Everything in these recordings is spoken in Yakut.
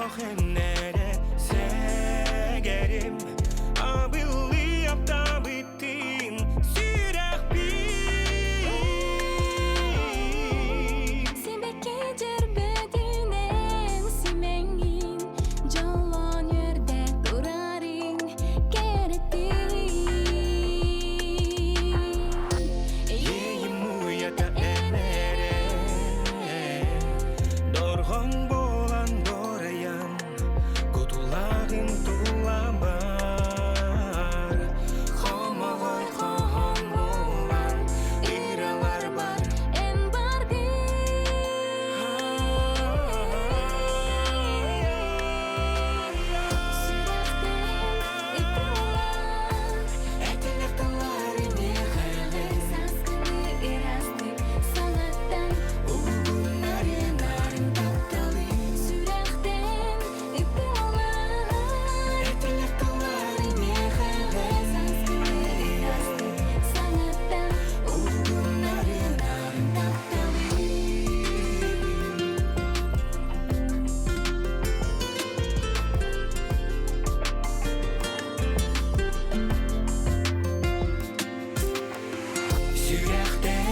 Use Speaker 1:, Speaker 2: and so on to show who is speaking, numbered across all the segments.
Speaker 1: Суох эннэрэ сэгэрим Абылыы аптаабыттын сүрэхпин
Speaker 2: Сибэкки дьөрбөтүнэн симэҥҥин Дьоллоон үөрдэ турарыҥ кэрэтин
Speaker 1: Иэйим уйата эн эрэ Дорҕоҥ буолан дорайан Кутулааҕын тулабар Хомоҕой хоһоон буолан Ыралар бар
Speaker 2: Эн баргын Сүрэхтэн ытыллар
Speaker 1: Этилэр тыллар имиэхэҕин
Speaker 2: Саскыны ырастык саҥаттан
Speaker 1: Угуннарынарын тапталы
Speaker 2: Сүрэхтэн ытыллар
Speaker 1: Этилэр тыллар имиэхэҕин
Speaker 2: Саскыны ырастык саҥаттан
Speaker 1: Угуннарынарын
Speaker 2: тапталы
Speaker 1: Сүрэхтэн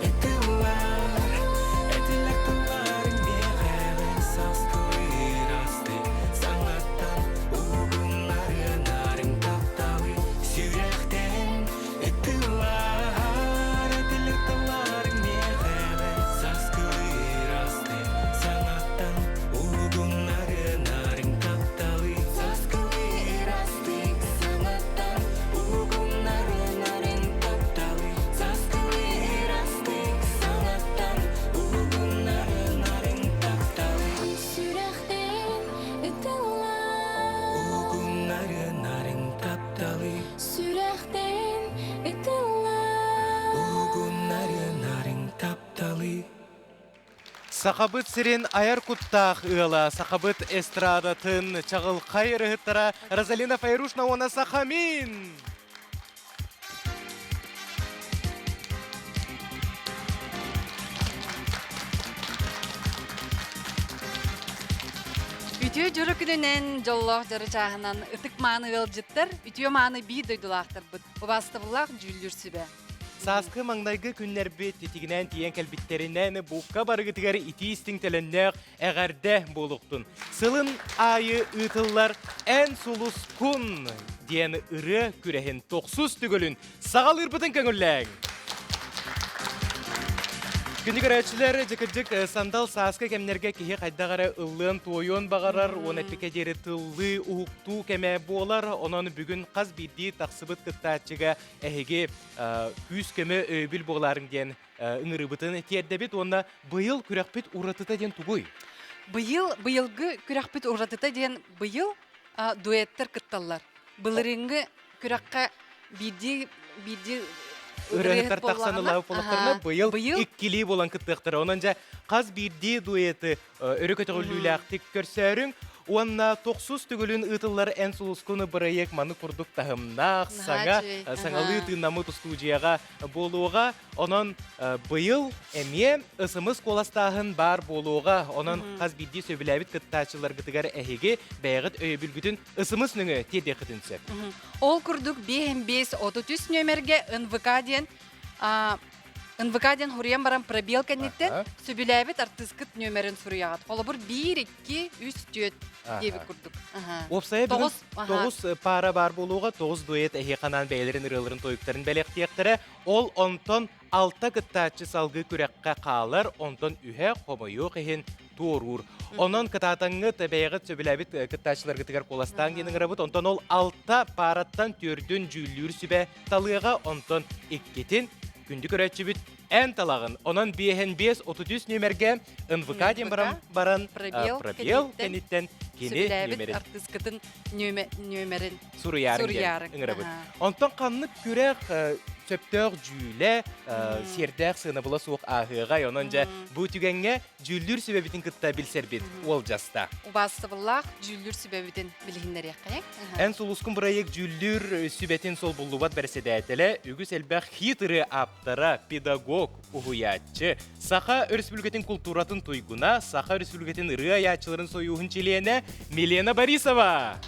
Speaker 1: ытыллар, этилэр тыллар миэхэҕин саскылыыр асты саҥаттан угуннарынарыҥ тапталы сүрэхтэн ытыллар, этилэр тыллар миэхэҕин саскылыыр асты саҥаттан угуннарынарыҥ тапталы саскылыыр астык саҥаттан угуннарынарын тапталы саскылыыр астык саҥаттан угуннарынарын тапталы
Speaker 2: Сүрэхтэн ытыллар
Speaker 1: угуннарынарын тапталы
Speaker 2: Сүрэхтэн ытыллар
Speaker 1: угуннарынарын тапталы
Speaker 3: Сахабыт сирин айар куттаах ыала, сахабыт эстрадатын чаҕылхай ырыһыттара Розалина Файрушна уонна Сахамин!
Speaker 4: Үтүө дьоро күнүнэн, дьоллоох дьоро чааһынан ытык мааны ыалдьыттар, үтүө мааны биир дойдулаахтарбыт, убаастабыллаах дьүүллүүр сүбэ.
Speaker 3: Сааскы маҥнайгы күннэрбит титигинээн тиийэн кэлбиттэринэн букка барыгытыгар итии истиҥ төлөннөөх эҕэрдэ буолуохтун. Сылын аайы ыытыллар «Эн сулускун» диэн ырыа күрэһин тохсус төгүлүн саҕалыырбытын көҥүллээҥ! Күндү көрөөччүлэр, дьэ кырдьык сандал сааскы кэмнэргэ киһи хайдах эрэ ыллыан-туойуон баҕарар, уон эппикэ диэри тыллыы, уһуктуу кэмэ буолар. Онон бүгүн хас биирдии тахсыбыт кыттааччыга эһиги күүс-көмө өйөбүл буолаарыҥ диэн ыҥырыыбытын тиэрдэбит уонна быйыл күрэхпит уратыта диэн тугуй?
Speaker 4: Быйыл быйылгы күрэхпит уратыта диэн быйыл дуэттар кытталлар. Былырыыҥҥы күрэххэ биирдии биирдии
Speaker 3: ырыаһыттар тахсан ылаабыт буоллахтарына быйыл иккилии буолан кыттыахтара. Онон дьэ хас биирдии дуэты өрө көтөҕүллүүлээхтик көрсөөрүҥ уонна тохсус төгүлүн ыытыллар эн сулускуну бырайыак маны курдук таһымнаах саҥа саҥалыы тыыннаммыт устуудьуйаҕа буолуоҕа онон быйыл эмиэ ысымыс куоластааһын баар буолуоҕа онон хас биирдии сөбүлээбит кыттааччыларгытыгар эһиги бэйэҕит өйөбүлгүтүн ысымыс нөҥүө тиэрдиэххитин сөп
Speaker 4: Ол курдук 5 5 33 нүөмэргэ НВК диэн НВК диэн хуруйан баран пробел кэнниттэн сөбүлээбит артыыскыт нүөмэрин суруйаҕыт. Холобур, 1, 2, 3, 4 диэбит курдук.
Speaker 3: Уопсайа бүгүн тоҕус паара баар буолуоҕа, тоҕус дуэт эһиэхэ анаан бэйэлэрин ырыаларын тойуктарын бэлэхтиэхтэрэ. Ол онтон алта кыттааччы салгыы күрэххэ хаалар, онтон үһэ хомойуох иһин туоруур. Онон кытаатаҥҥыт бэйэҕит сөбүлээбит кыттааччыларгытыгар куоластаан диэн ыҥырабыт. Онтон ол алта паараттан төрдүн дьүүллүүр сүбэ талыаҕа, онтон иккитин күндү көрөөччүбүт эн талаҕын. Онон биэһэн биэс 33 нүөмэргэ НВК диэн баран баран пробел кэнниттэн кини нүөмэрин
Speaker 4: артыыскытын нүөмэрин
Speaker 3: суруйаарыҥ диэн ыҥырабыт. Онтон ханнык күрэх сөптөөх дьүүлэ, сиэрдээх сыанабыла суох ааһыаҕай. Онон дьэ бу түгэҥҥэ дьүүллүүр сүбэбитин кытта билсэрбит уолдьаста.
Speaker 4: Убаастабыллаах дьүүллүүр сүбэбитин билиһиннэриэххэ.
Speaker 3: Эн сулускун бырайыак дьүүллүүр сүбэтин солбуллубат бэрэссэдээтэлэ, үгүс элбэх хит ырыа ааптара, педагог, уһуйааччы, Саха Өрөспүүбүлүкэтин култууратын туйгуна, Саха Өрөспүүбүлүкэтин ырыа айааччыларын сойууһун чилиэнэ Милена Борисова!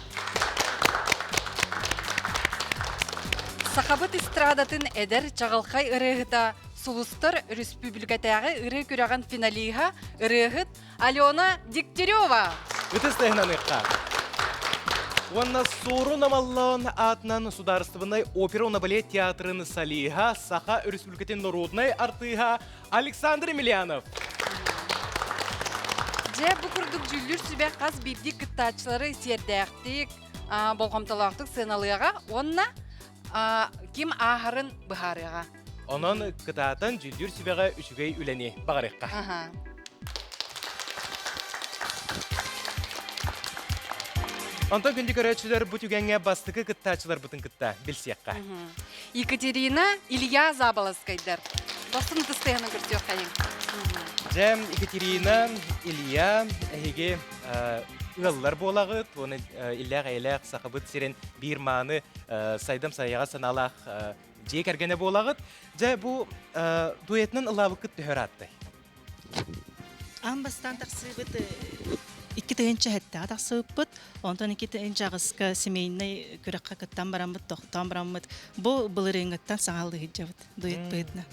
Speaker 4: Сахабыт эстрадатын эдэр чаҕылхай ырыаһыта Сулустар өрөспүүбүлүкэтээҕи ырыа күрэҕин финалиһа, ырыаһыт Алена Дегтярева!
Speaker 3: Ытыс тыаһынаныахха. Уонна Суорун Амаллаан аатынан Судаарыстыбаннай опера уонна балет театрын солиһа, Саха Өрөспүүбүлүкэтин норуодунай артыыһа Александр Емельянов.
Speaker 4: Дьэ, бу курдук дьүүллүүр сүбэ хас биирдии кыттааччылары сиэрдээхтик, болҕомтолоохтук сыаналыаҕа уонна ким ааһарын быһаарыаҕа.
Speaker 3: Онон кытаатан дьүүллүүр сүбэҕэ үчүгэй үлэни баҕарыахха. Онтон күндү көрөөччүлэр бу түгэҥҥэ бастакы кыттааччыларбытын кытта билсиэххэ.
Speaker 4: Екатерина, Илья Заболоцкайдар. Дохсун ытыстыһынан көрсүөххэйиҥ.
Speaker 3: Дьэ, Екатерина, Илья, эһиги ыаллар буолаҕыт, уонна иллээх-эйэлээх Сахабыт сирин биир мааны сайдам сайаҕа санаалаах дьиэ кэргэнэ буолаҕыт. Дьэ, бу дуэтынан ылаабыккыт төһөр ааттай?
Speaker 5: Аан бастаан тахсыыбыт 2007-ҕэ тахсыбыппыт. Онтон 2008-ка семейнай күрэххэ кыттан бараммыт, тохтоон бараммыт. Бу былырыыҥҥыттан саҥалыы сылдьабыт дуэт быһыытынан.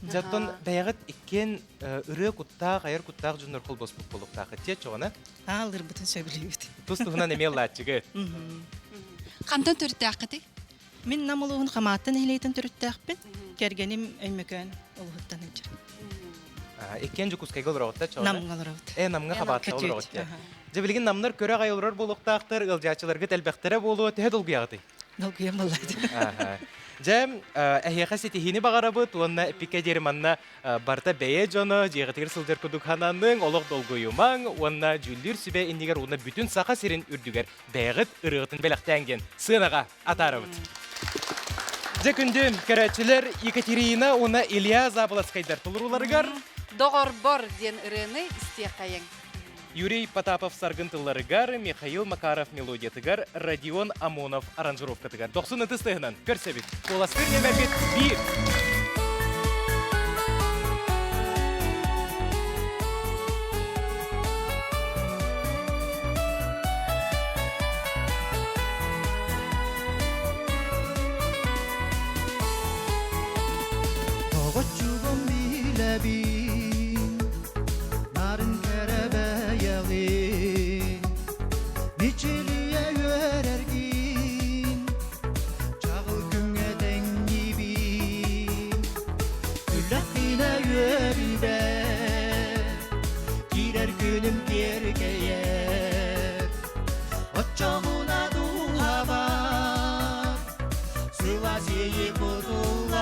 Speaker 3: Дьэ, оттон бэйэҕит иккиэн ырыа куттаах, айар куттаах дьоннор холбоспут буолуохтаахыт дьиэ чоҕуна?
Speaker 5: Аалырбытын сөбүлүүбүт.
Speaker 3: Тус туһунан эмиэ ыллааччыгыт.
Speaker 4: Хантан төрүттээххитий?
Speaker 5: Мин Нам улууһун Хамаатта нэһилиэгиттэн төрүттээхпин. Кэргэним Өймөкөөн улууһуттан сылдьар.
Speaker 3: Иккиэн Дьокуускайга олороҕут да чоҕуна?
Speaker 5: Намҥа олоробут.
Speaker 3: Э, Намҥа Хабаатта олороҕут дии. Дьэ, билигин намнар көрө аҕай олорор буолуохтаахтар, ыалдьааччыларгыт элбэхтэрэ буолуо, төһө долгуйаҕытый?
Speaker 5: Долгуйан буолла.
Speaker 3: Дьэ, эһиэхэ ситиһиини баҕарабыт уонна эппиккэ диэри манна барыта бэйэ дьоно дьиэҕитигэр сылдьар курдук хананыҥ, олох долгуйумаҥ уонна дьүүллүүр сүбэ иннигэр уонна бүтүн Саха сирин үрдүгэр бэйэҕит ырыаҕытын бэлэхтээҥ диэн сыанаҕа атаарабыт. Дьэ күндү көрөөччүлэр Екатерина уонна Илья Заболоцкайдар толорууларыгар
Speaker 4: Доҕорбор диэн ырыаны истиэххэйиҥ.
Speaker 3: Юрий Потапов саргын тылларыгар, Михаил Макаров мелодиятыгар, Родион Амонов аранжировкатыгар дохсун ытыс тыаһынан көрсөбүт. Куоластыыр ньэмэргит биир.
Speaker 1: Оҕоччугум билэбин, нарын кэрэ бэйэҕин, мичилийэ үөрэргин, Чаҕыл күҥҥэ тэҥниибин, күллэхпинэ үөрүүбэр, киирэр күнүм киэркэйэр. Оччоҕуна дууһабар сылаас иэйии кутуллар,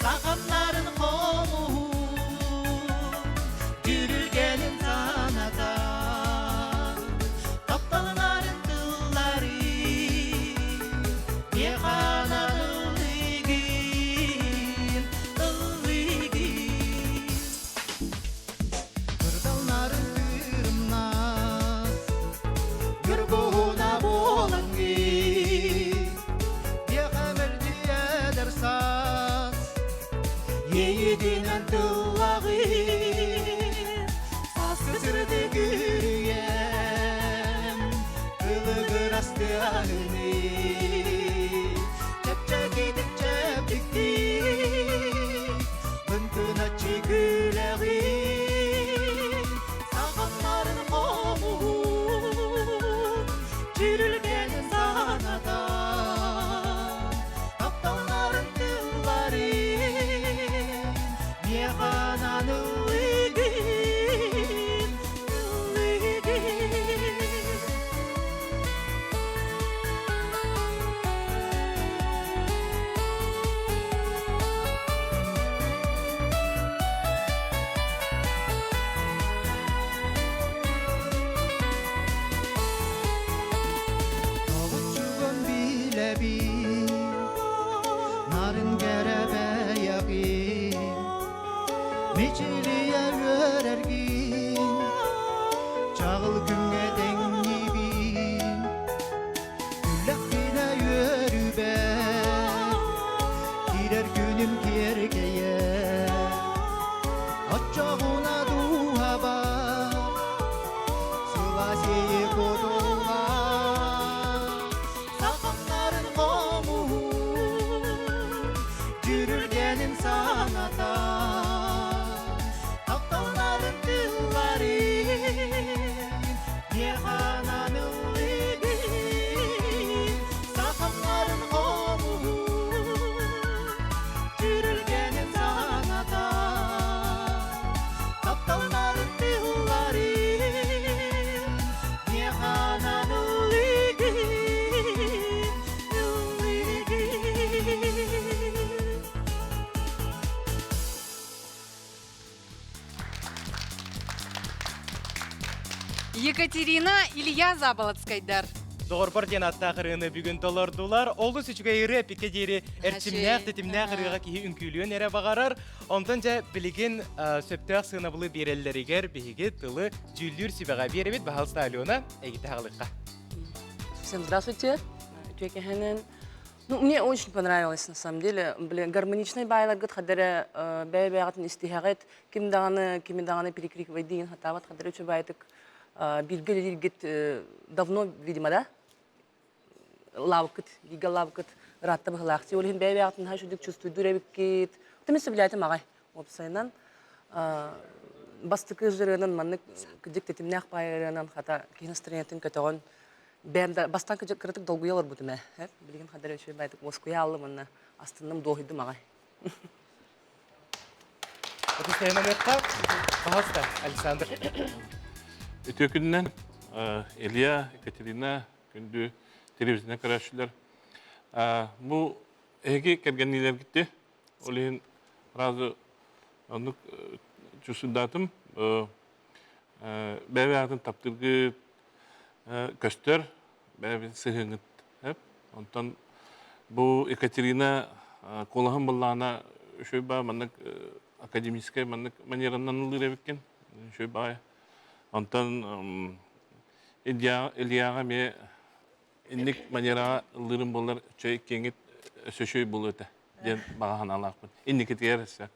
Speaker 1: сахамнарын хомуһун дьүрүлгэнин санатар. Тапталынарын тыллары миэханан ыллыгын, ыллыгын. Кырдалларын кырымнас, Ньургуһуна буолаҥҥын, Миэхэ мэлдьи эдэр саас, Иэйиитинэн тыллаҕын, Сааскы сырдык үрүйэм, Кылыгырас тыаһыныы, Чэпчэкитик чэбдиктик, Лыҥкыначчы күлэҕин, Саҕаннарын хомуһун, Дьүрүлгэн санатан, Тапталларын тылларын Миэханан ыллыгын, ыллыгын.
Speaker 4: Екатерина Илья Заболоцкайдар.
Speaker 3: Доҕорбор диэн аттаах ырыаны бүгүн толордулар. Олус үчүгэй ырыа эпиккэ диэри эрчимнээх, тэтимнээх ырыаҕа киһи үҥкүүлүөн эрэ баҕарар. Онтон дьэ билигин сөптөөх сыанабылы биэрэллэригэр биһиги тылы дьүүллүүр сүбэҕэ биэрэбит. Баһаалыста Алена, эйгитэ хаалыахха.
Speaker 6: Всем здравствуйте. Үтүөкэһэнэн. Ну, мне очень понравилось, на самом деле. Блин, гармоничный байларгыт хадара бэйэ-бэйэҕитин истиһэҕит, ким даҕаны, кими даҕаны перекрикивайдыын хатаабат хадара үчүгэйдик бииргэ үлэлииргит давно, видимо, да? Лаабыккыт, бииргэ лаабыккыт ыраатта быһылаах. Ол иһин бэйэ-бэйэҕитин наһаа үчүгдүк чувствуйдуур эбиккит. Мин сөбүлээтим аҕай. Уопсайынан, бастакы ырыанан маннык кырдьык тэтимнээх баай ырыанан хата киһи настроениетын көтөҕөн бэйэм да бастаан кыратык долгуйа олорбутум ээ. Билигин хадара үчүгэй баайдык уоскуйа ааллым уонна астынным, дуоһуйдум аҕай.
Speaker 3: Ытыстайынан Пожалуйста, Александр.
Speaker 7: Үтүө күнүнэн Илья, Екатерина, күндү телевизионный көрөөччүлэр. Бу эһиги кэргэнниилэргитти Ол иһин сразу оннук чувствуйдаатым. Бэйэ-бэйэҕитин таптыыргыт көстөр, бэйэбит сыһыаҥҥыт. Онтон бу Екатерина куолаһын быллаана үчүгэй баа маннык академическай маннык манеранан ыллыыр эбиккин. Үчүгэй баҕайы. Онтон Ильяҕа эмиэ инник манераҕа ыллыырым буоллар чэй киэҥит өссө үчүгэй буолуо этэ диэн баҕа санаалаахпын. Инникитигэр өссө.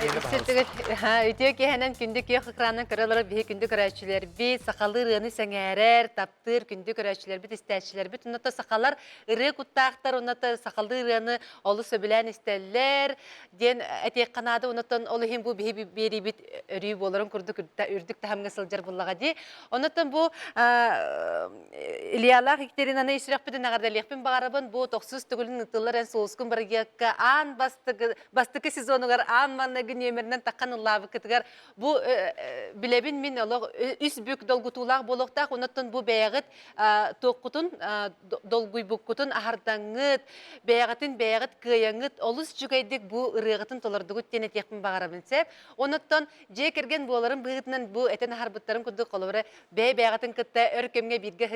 Speaker 8: Үтүө киэһэнэн күндү күөх экранынан көрө олорор биһи күндү көрөөччүлэрбит, сахалыы ырыаны сэҥээрэр, таптыыр күндү көрөөччүлэрбит, истээччилэрбит. Онно сахалар ырыа куттаахтар, онно сахалыы ырыаны олус сөбүлээн истэллэр диэн этиэххэ наада. Оннотон ол иһин бу биһи биэриибит өрүү буоларын курдук үрдүк таһымҥа сылдьар буллаҕа дии. Оннотон бу Ильялаах Екатеринаны сүрэхпитин эҕэрдэлиэхпин баҕарабын. Бу тохсус төгүлүн ыытыллар эн суолускун бырайыакка аан бастакы, бастакы сезонугар аан маҥнайгы нүөмэринэн таххан ыллаабыккытыгар бу билэбин мин олох үс бүк долгутуулаах буолуохтаах. Оннуттан бу бэйэҕит туоххутун долгуйбуккутун аһардаҥҥыт, бэйэҕитин бэйэҕит кыайаҥҥыт олус үчүгэйдик бу ырыаҕытын толордугут диэн этиэхпин баҕарабын сөп. Оннуттан дьиэ кэргэн буоларын быһыытынан бу этэн аһарбыттарын курдук холобура бэйэ-бэйэҕитин кытта өр кэмҥэ бииргэ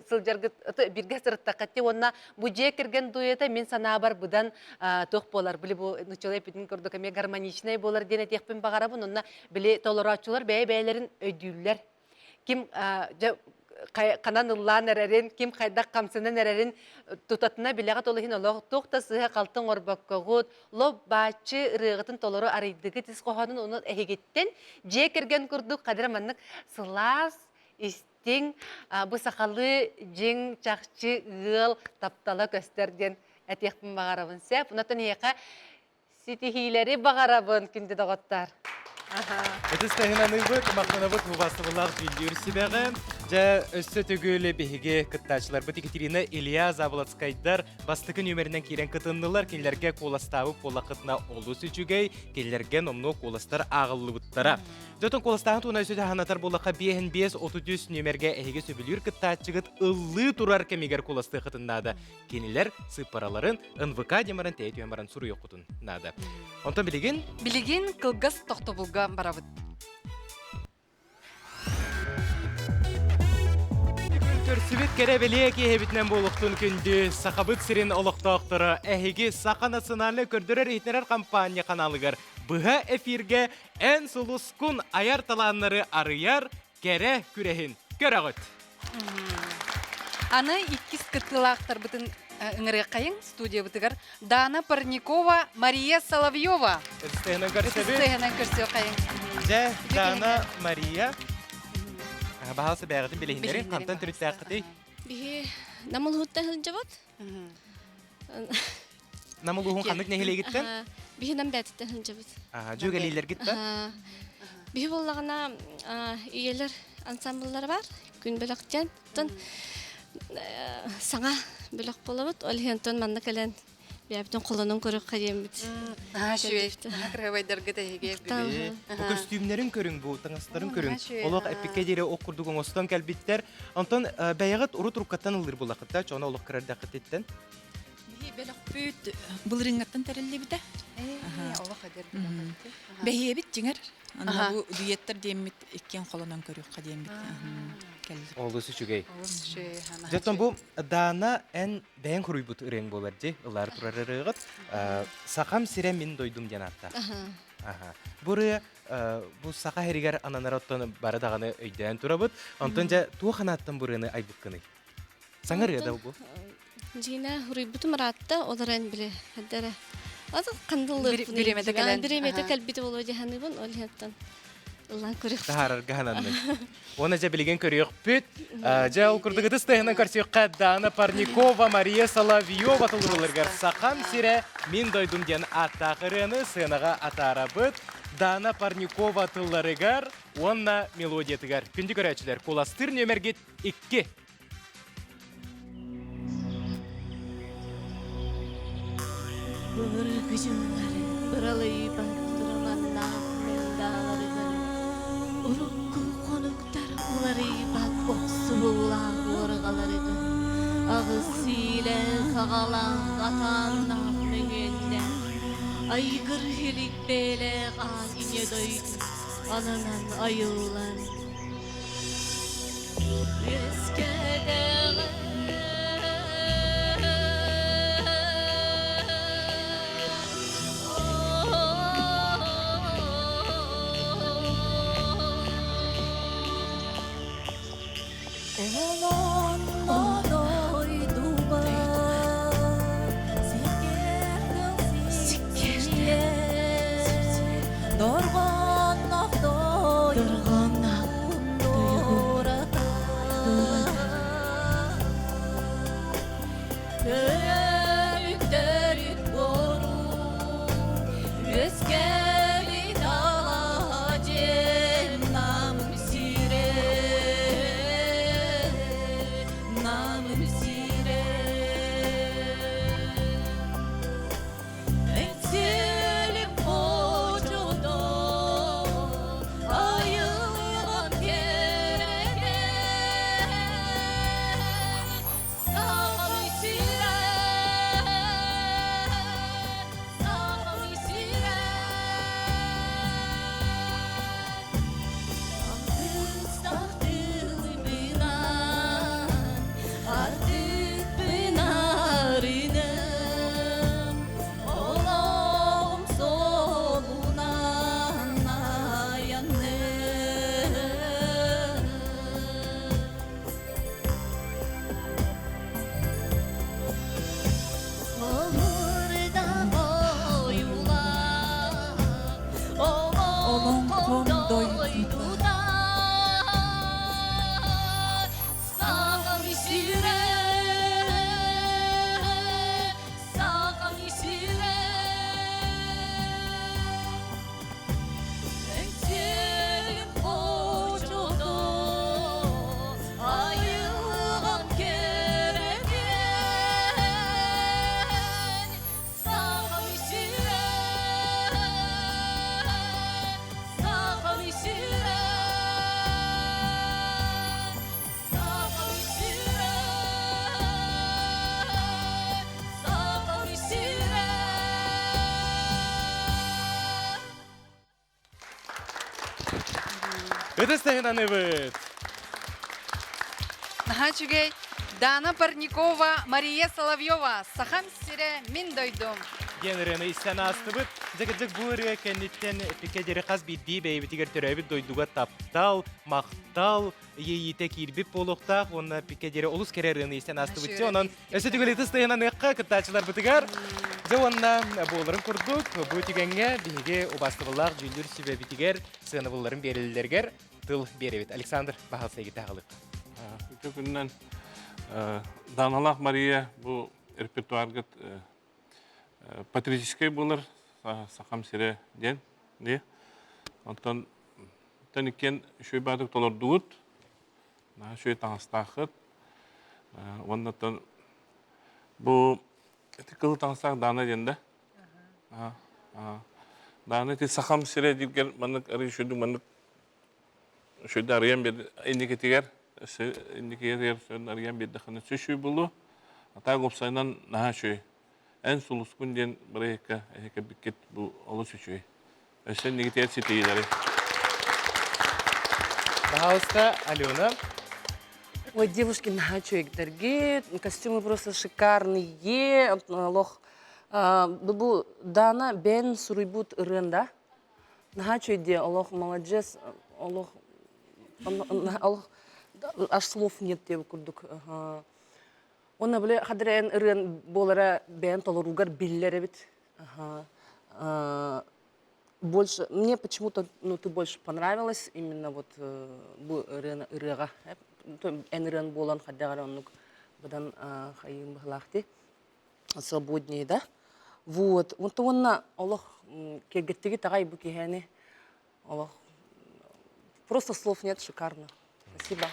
Speaker 8: сылдьаргыт бииргэ сырыттаххыт уонна бу дьиэ кэргэн дуйата мин санаабар быдан туох буолар били бу нуччалыы эппитин курдук эмиэ гармоничнай буолар диэн этиэхпин баҕарабын онно били толорооччулар бэйэ-бэйэлэрин өйдүүллэр ким дьэ ханан ыллаан эрэрин, ким хайдах хамсанан эрэрин тутатына билэҕит ол иһин олох туох да сыыһа-халты оҥорбоккоҕут, лоп бааччы ырыаҕытын толору арыйдыгыт ис хоһоонун ону эһигиттэн дьиэ кэргэн курдук хадыра маннык сылаас, истиҥ, бу сахалыы дьиҥ чахчы ыал таптала көстөр диэн этиэхпин баҕарабын сөп. Онтон эһиэхэ Ситиһиилэри баҕарабын, күндү доҕоттор.
Speaker 3: Ытыс таһынаныыбыт, махтанабыт убастыбылаах дьүүллүүр сүбэҕэ. Дьэ, өссө төгүл биһиги кыттааччыларбыт Екатерина Илья Заболоцкайдар бастакы нүөмэринэн киирэн кытыннылар. Кинилэргэ куоластаабыт буоллаххытына олус үчүгэй. Кинилэргэ номнуо куоластар ааҕыллыбыттара. Дьэ, оттон куоластааһын туһунан өссө хаһанатар буоллахха 5 5 33 нүөмэргэ эһиги сөбүлүүр кыттааччыгыт ыллыы турар кэмигэр куоластыаххытын наада. Кинилэр сыыппараларын НВК диэн баран тэйэ түһэн баран суруйуоххутун наада. Онтон билигин?
Speaker 4: Билигин кылгас тохтобулга барабыт.
Speaker 3: Көрсүбүт кэрэ бэлиэ киэһэбитинэн буолуохтун күндү Сахабыт сирин олохтоохторо эһиги Саха национальнай көрдөрөр-иһитиннэрэр компания каналыгар быһа эфиргэ Эн сулускун айар талааннары арыйар кэрэ күрэһин көрөҕүт.
Speaker 4: Аны иккис кыттыылаахтарбытын ыҥырыаххайыҥ студиябытыгар Дана Парникова, Мария Соловьева.
Speaker 3: Ытыстыһынан көрсөбүт.
Speaker 4: Ытыстыһынан көрсүөххэйиҥ.
Speaker 3: Дьэ, Дана, Мария. Баһаалыста бэйэҕитин билиһиннэриҥ, хантан төрүттээххитий?
Speaker 9: Биһи Намылыһыттан сылдьабыт.
Speaker 3: Нам улууһун ханнык нэһилиэгиттэн?
Speaker 9: Биһи Нам бээтиттэн сылдьабыт.
Speaker 3: Дьүөгэлиилэргиттэн?
Speaker 9: Биһи буоллаҕына ийэлэр ансамбллара бар, күн бөлөхтөн. Оттон саҥа бөлөх буолабыт. Ол иһин онтон манна кэлэн бэйэбитин холонон көрүөххэ диэммит.
Speaker 4: Наһаа үчүгэй. Кырыһабайдаргыт эһиги.
Speaker 3: Бу көстүүмнэрин көрүҥ, бу таҥастарын көрүҥ. Олох эппиккэ диэри ох курдук оҥостон кэлбиттэр. Онтон бэйэҕит урут уруккаттан ыллыыр буоллаххыт чоно олох кырардэххититтэн.
Speaker 5: Биһи бөлөхпүт былырыыҥҥаттан тэриллибитэ.
Speaker 4: Олох эдэр
Speaker 5: Бэһиэбит дьиҥэр.
Speaker 10: Анна бу дуэттар диэммит иккиэн холонон көрүөххэ диэммит кэллим.
Speaker 3: Олус үчүгэй.
Speaker 4: Олус үчүгэй.
Speaker 3: Дьоттон бу Даана эн бэйэҥ хуруйбут ырыаҥ буолар дии, ыллаар турар ырыаҕыт. Сахам сирэ мин дойдум диэн ааттаах. Аха. Бу ырыа бу саха сиригэр ананар оттон бары даҕаны өйдөөн турабыт. Онтон дьэ туох анааттан бу ырыаны айбыккыный? Саҥа ырыа да бу?
Speaker 9: Дьиҥэ уруйбутум ыраатта, ол эрэн били эрэ Ата хандыллыырбын
Speaker 4: Бириэмэтэ кэлэн.
Speaker 9: Бириэмэтэ кэлбитэ буолуо дии саныыбын, ол иһиттэн ыллаан көрүөхпүт.
Speaker 3: Таһаарарга сананным. Уонна дьэ билигин көрүөхпүт. Дьэ ол курдук ытыс тыаһынан көрсүөххэ Дана Парникова, Мария Соловьева толорууларыгар Сахам сирэ мин дойдум диэн ааттаах ырыаны сыанаҕа атаарабыт. Дана Парникова тылларыгар уонна мелодиятыгар. Күндү көрөөччүлэр, куоластыыр нүөмэргит 2.
Speaker 9: Былыргы дьыллары быралыйбат тураманнаах мындааларыгар урукку хонуктар уларыйбат охсуһуулаах уорҕаларыгар аҕыс сиилээх аҕалаах атааннаах мөҥүөннээх айгыр илик бэйэлээх аан ийэ дойду ананан айыллан Дорҕоонноох
Speaker 10: Олоҥхом дойдута
Speaker 3: Ытыс таһынаныбыт!
Speaker 4: Наһаа үчүгэй. Дана Парникова, Мария Соловьева, Сахам сирэ, мин дойдум.
Speaker 3: Диэн ырыаны истэн аастыбыт. Дьэ, бу ырыа кэнниттэн Пикадери хас биирдии бэйэбитигэр төрөөбүт дойдуга таптал, махтал, иэйиитэ киирбит буолуохтаах уонна Пикадери олус кэрэ ырыаны истэн аастыбыт. Онон өссө төгүл ытыс тыаһынаныахха кыттааччыларбытыгар. Дьэ уонна буоларын курдук бу түгэҥҥэ биһиги убаастабыллаах дьүүллүүр сүбэбитигэр сыанабылларын биэрэллэригэр тыл биэрэбит. Александр Баһылсайгы таһалык.
Speaker 7: Үтүө күнүнэн Даналаах Мария бу репертуаргыт патриотическай буолар Сахам сирэ диэн. Онтон тэн иккиэн үчүгэй баатык толордугут, наһаа үчүгэй таҥастааххыт. Уонна бу ити кыл таҥастаах Дана диэн да? Даана ити Сахам сирэ дииргэр маннык арый үчүгэй маннык үчүгэй арыйан биэр инникитигэр инникитигэр арыйан биэрдэххинэ үчүгэй буолуо. А так уопсайынан наһаа үчүгэй. Эн сулускун диэн бырайыакка эһи кэлбиккит бу олус үчүгэй. Өссө инникитигэр ситиһиилэри.
Speaker 3: Пожалуйста, Алена.
Speaker 6: Ой, девушки, дорогие, костюмы просто шикарные. Лох. Бу Дана бен суруйбут ырыанда. Наһаа үчүгэй олох молодец, олох олох аж слов нет диэбит курдук. Уонна били хадыраэн ырыан буолара бэйэн толоруугар биллэр эбит. Больше мне почему-то ну ты больше понравилась именно вот бу ырыаны ырыаҕа эн ырыан буолан хайдах эрэ оннук быдан хайыым быһылаах дии свободнее да вот уонна олох киэргэттигит аҕай бу киһини олох просто слов нет шикарно спасибо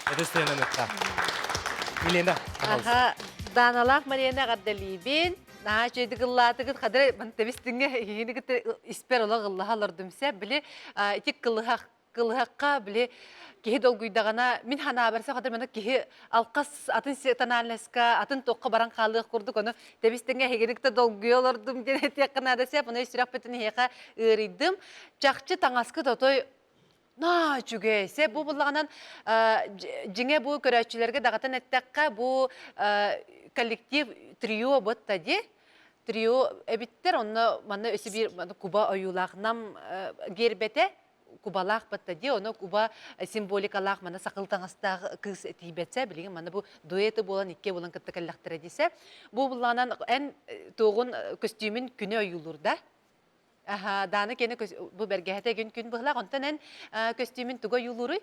Speaker 3: Милена
Speaker 8: Аха, Даналаах Марияны эҕэрдэлиибин. Наһаа үчүгэйдик ыллаатыгыт. Хадыр тэбистиҥҥэ иһигини кытта испэр олох ыллаһа олордум сэ. Били ити кылыһах кылыһахха били киһи долгуйдаҕына мин ханаабар сахатыр маны киһи алқас атын тональноска атын туохха баран хаалыах курдук ону тэбистиҥҥэ эһигини кытта долгуйа олордум диэн этиэххэ наада сеп ону сүрэхпитин эһиэхэ ыарыйдым чахчы таҥаскыт отой Наа, үчүгэй. Сэ бу буллаҕынан дьиҥэ бу көрөөччүлэргэ даҕатан эттэххэ бу коллектив трио бытта ди. Трио эбиттэр, онно манна өссө биир куба ойуулаах нам гербэтэ кубалаах батта ди, ону куба символикалаах мана сакыл таҥастаах кыыс тиийбэтсэ, билигин мана бу дуэты буолан икки буолан кытта кэллэхтэрэ дисэ. Бу буллаҕынан эн туоҕун көстүүмүн күнү ойуулуур да? Аха, Даана киэнэ бу бэргэһэтэ күн күн быһылаах. Онтон эн көстүүмүн туга ойуулууруй?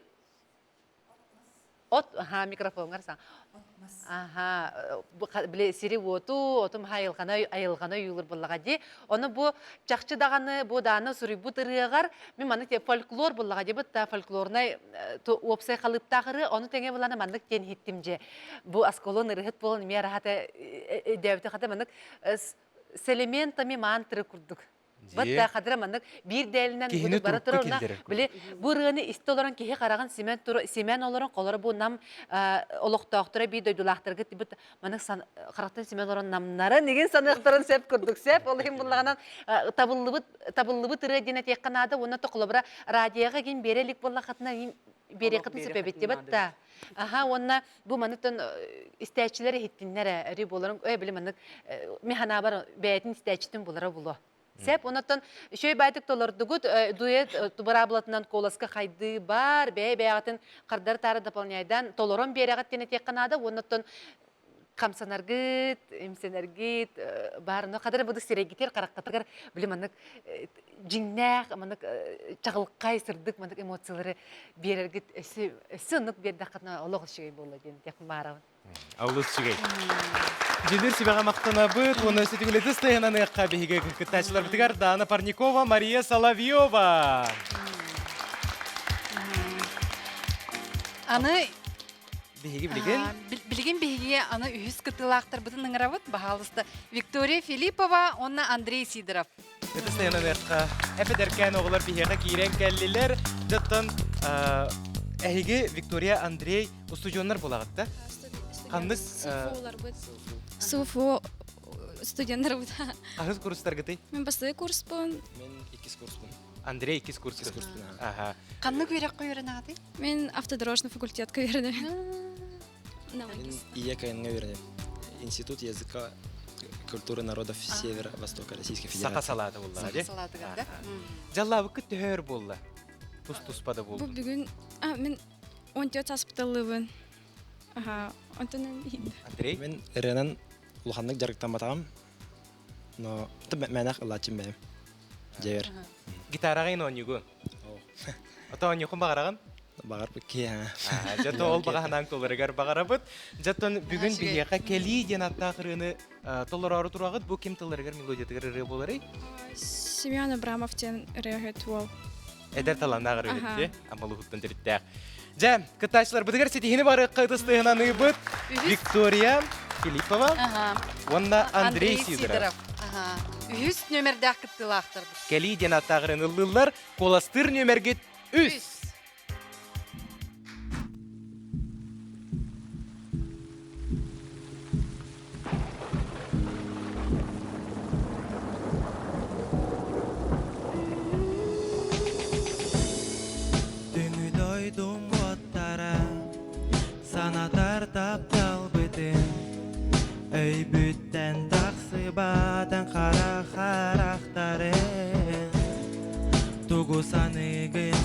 Speaker 8: От, аха, микрофоҥҥар саҥ. Аха, били сири-уоту, отум айылҕаны айылҕаны ойуулур буоллаҕа дии. Ону бу чахчы даҕаны бу дааны суруйбут ырыаҕар мин маннык фольклор буоллаҕа дии бытта фольклорнай уопсай халыыптаах ырыа ону тэҥэ буланы маннык диэн иһиттим дьэ. Бу осколон ырыһыт буолан эмиэ араһата өйдөөбүтэ хата маннык с элементами мантры курдук. Бат хадыра маннык биир дээлинэн
Speaker 3: Киһини
Speaker 8: бара
Speaker 3: турукка
Speaker 8: турар уна
Speaker 3: киллэрэр
Speaker 8: били бу ырыаны истэ олорон киһи хараҕын симэн тур симэн олорон холоро бу нам олохтоохторо биир дойдулаахтарга тибит маннык харахтан симэн олорон намнарын игин саныахтарын сөп курдук сөп ол иһин буллаҕынан табыллыбыт табыллыбыт ырыа диэн этиэххэ наада уонна тохолобура радиоҕа гин биэрэ илик буоллаххытына биэриэххитин сөп эбит дебат да аха уонна бу маныттан истээччилэр иһиттиннэр ээ өрүү буоларын э били маннык мин санаабар бэйэтин истээччитин булара булуо Сеп, онотон үчүгэй баайтык толордугут, дуэт быраабылатынан куоласка хайды бар, бэйэ бэйэҕитин хардары таары дополняйдан толорон биэрэҕит диэн этиэххэ наада, уоннаттан хамсанаргыт, имсэнэргит бар, но хадары будук сирэйгитер хараххытыгар били маннык дьиҥнээх маннык чаҕылхай сырдык маннык эмоциялары биэрэргит өссө өссө оннук биэрдэххитинэ олох үчүгэй буолла диэн этиэх баарабын.
Speaker 3: Олус үчүгэй. Дьүлүр сүбэҕэ махтанабыт уонна сүтүгүлэти сыһынаныахха биһиги кыттааччыларбытыгар Дана Парникова, Мария Соловьева.
Speaker 4: Аны
Speaker 3: Биһиги билигин
Speaker 4: билигин биһиги аны үһүс кыттыылаахтарбытын ыҥырабыт. Баһаалыста Виктория Филиппова уонна Андрей Сидоров.
Speaker 3: Ытыс тайананыахха. Эп-эдэркээн оҕолор биһиэхэ киирэн кэллилэр. Дьоттон эһиги Виктория Андрей устудьуоннар буолаҕыт да? Ханнык
Speaker 9: СУФУларбыт. СУФУ студеннарбыт.
Speaker 3: Хаһыс курстаргытый?
Speaker 9: Мен бастакы курспун.
Speaker 11: Мен иккис курспун.
Speaker 3: Андрей иккис курс.
Speaker 11: Иккис курспун.
Speaker 3: Ага.
Speaker 4: Ханнык үөрэххэ үөрэнэҕитий?
Speaker 9: Мен автодорожный факультетка үөрэнэбин.
Speaker 11: Мен ИЕКН-га үөрэнэбин. Институт языка культуры народов Севера-Востока Российской
Speaker 3: Саха
Speaker 11: Федерации.
Speaker 3: салаата булла,
Speaker 4: Саха салаатыгар, да?
Speaker 3: Дьаллаабыккыт төһөр буолла? Тус-туспа да
Speaker 9: Бу
Speaker 3: буолду.
Speaker 9: бүгүн а, мен 14 аспыталлыбын. Аха, онтон
Speaker 3: Андрей?
Speaker 11: Мен ырыанан улаханнык дьарыктамматаҕым. Но мэнэх ылааччым бэйэм. Дьэбэр.
Speaker 3: Гитараҕа ин оонньуугун? Ото оонньуохун баҕараҕын?
Speaker 11: Баҕарбыт киһи
Speaker 3: Дьэ то ол баҕаһанаан толорыгар баҕарабыт. Дьэттон бүгүн биһиэхэ кэлии диэн аттаах ырыаны толороору тураҕыт. Бу ким тылларыгар мелодиятыгар ырыа буоларый?
Speaker 9: Семен Абрамов диэн ырыаһыт уол.
Speaker 3: Эдэр талааннаах ырыаһыт Амалуһуттан төрүттээх. Дьэ, кыттааччыларбытыгар ситиһини барыахха ытыс тыаһынан ыыбыт Виктория Филиппова уонна Андрей Сидоров.
Speaker 4: Үһүс нүөмэрдээх кыттыылаахтарбыт.
Speaker 3: Кэлии диэн аттааҕырын ыллыыллар. Куоластыыр нүөмэргит үс.
Speaker 1: Түҥү дойдум уоттаах. саныыгын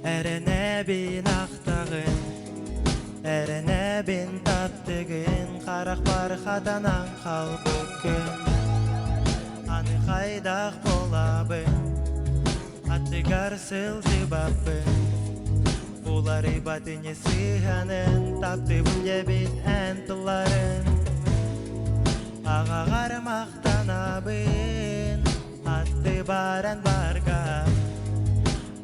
Speaker 1: Эрэнэбин ахтаҕын Эрэнэбин таптыгын Харахпар хатанан халбыккын Аны хайдах буолабын Аттыгар сылдьыбаппын Уларыйбат ини сыһыанын Таптыыбын диэбит эн тылларын Аҕаҕар махтанабын Атты баран барга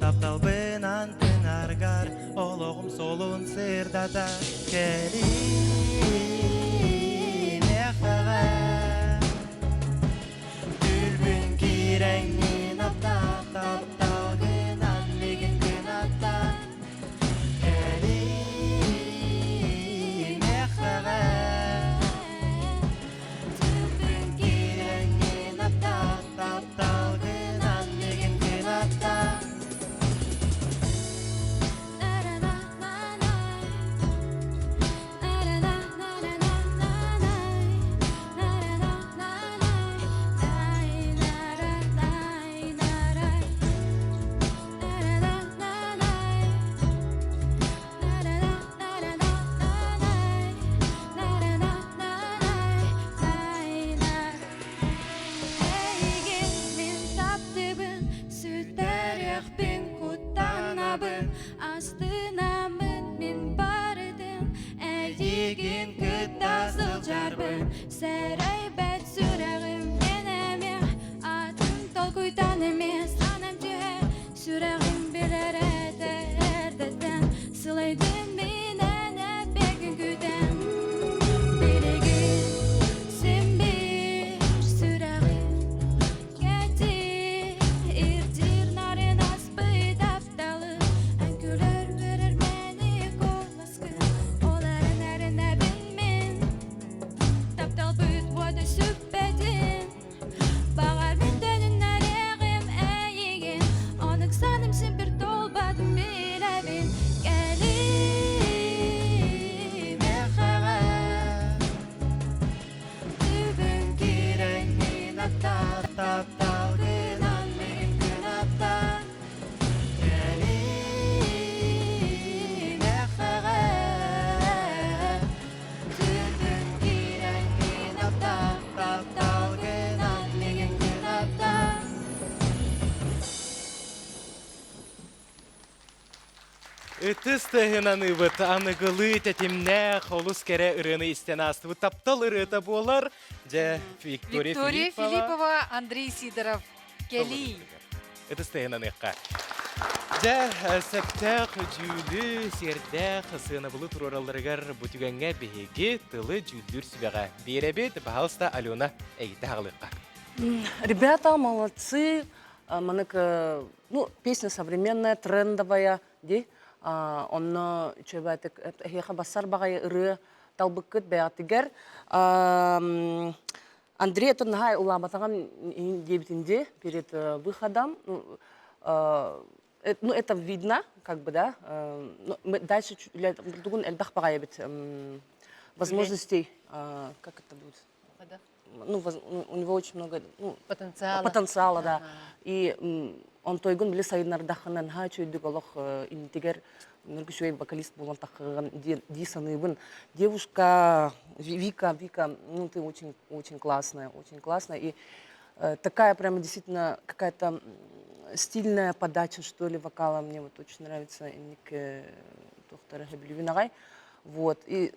Speaker 1: Тапталбын антынаргар Олоҕум солун сырдата Кэлиим эхэҕэ Күлбүн киирэҥҥин аптаах тапталгынан миигин кынатта Кэлиим эхэҕэ Күлбүн киирэҥҥин аптаах тапталгынан миигин кынатта
Speaker 2: Эйигин мин таптыыбын, сүтэриэхпин куттанабын, астынаммын мин барытын, эйигин кытта сылдьарбын, сэрэйбэт сүрэҕим мин эмиэ, атын толкуйтан эмиэ санам түһэр, сүрэҕим билэр этэ эрдэттэн, сылайдым мин эн эппиэккин күүтэн, билигин син биир сүрэҕим кэтиир, ирдиир нарын аспыт тапталы, эн күлэр үөрэр мэник куоласкын, ол эрэн эрэнэбин мин, тапталбыт уота сүппэтин. Баҕар мин төнүннэриэҕим эйигин, оннук саным син бір туолбатын билэбин. Кэлиим
Speaker 1: эхэҕэ
Speaker 2: Түбүн
Speaker 1: киирэҥҥин аттаах тапталгынан миигин кынаттаан Кэлиим эхэҕэ Түбүн киирэҥҥин аттаах тапталгынан миигин кынаттаан
Speaker 3: Ытыс тыаһынан ыбыт аныгылыы тэтимнээх олус кэрэ ырыаны истэн аастыбыт таптал ырыата буолар. Дьэ, Виктория,
Speaker 4: Виктория
Speaker 3: Филиппова.
Speaker 4: Филиппова, Андрей Сидоров. Кэлии.
Speaker 3: Ытыс тыаһынан ыахха. Дьэ, сөптөөх, дьүүлү, сиэрдээх сыанабылы туруоралларыгар бу түгэҥҥэ биһиги тылы дьүүллүүр сүбэҕэ биэрэбит. Пожалуйста, Алена, эйгитэ хаҕылыахха.
Speaker 6: Ребята, молодцы. Манык, ну, песня современная, трендовая, ди. Онно үчүгэйдик эһиэхэ бассар баҕайы ырыа талбыккыт бэйэҕитигэр. Андрей это наһаа улаабатаҕым диэбитин ди перед выходом. Ну, это видно, как бы, да. Мы дальше тугун элбэх баҕайы эбит возможностей, как это будет? Ну, у него очень много ну,
Speaker 8: потенциала.
Speaker 6: Потенциала, да. И онтойгун били сайыннардаххынан наһаа үчүгэйдик олох интигэр үчүгэй вокалист буолан таххыгын дии саныыбын. Девушка Вика, Вика, ну ты очень, очень классная, очень классная. И такая прямо действительно какая-то стильная подача, что ли, вокала мне вот очень нравится. Инник Тохтара Хабилювин Вот. И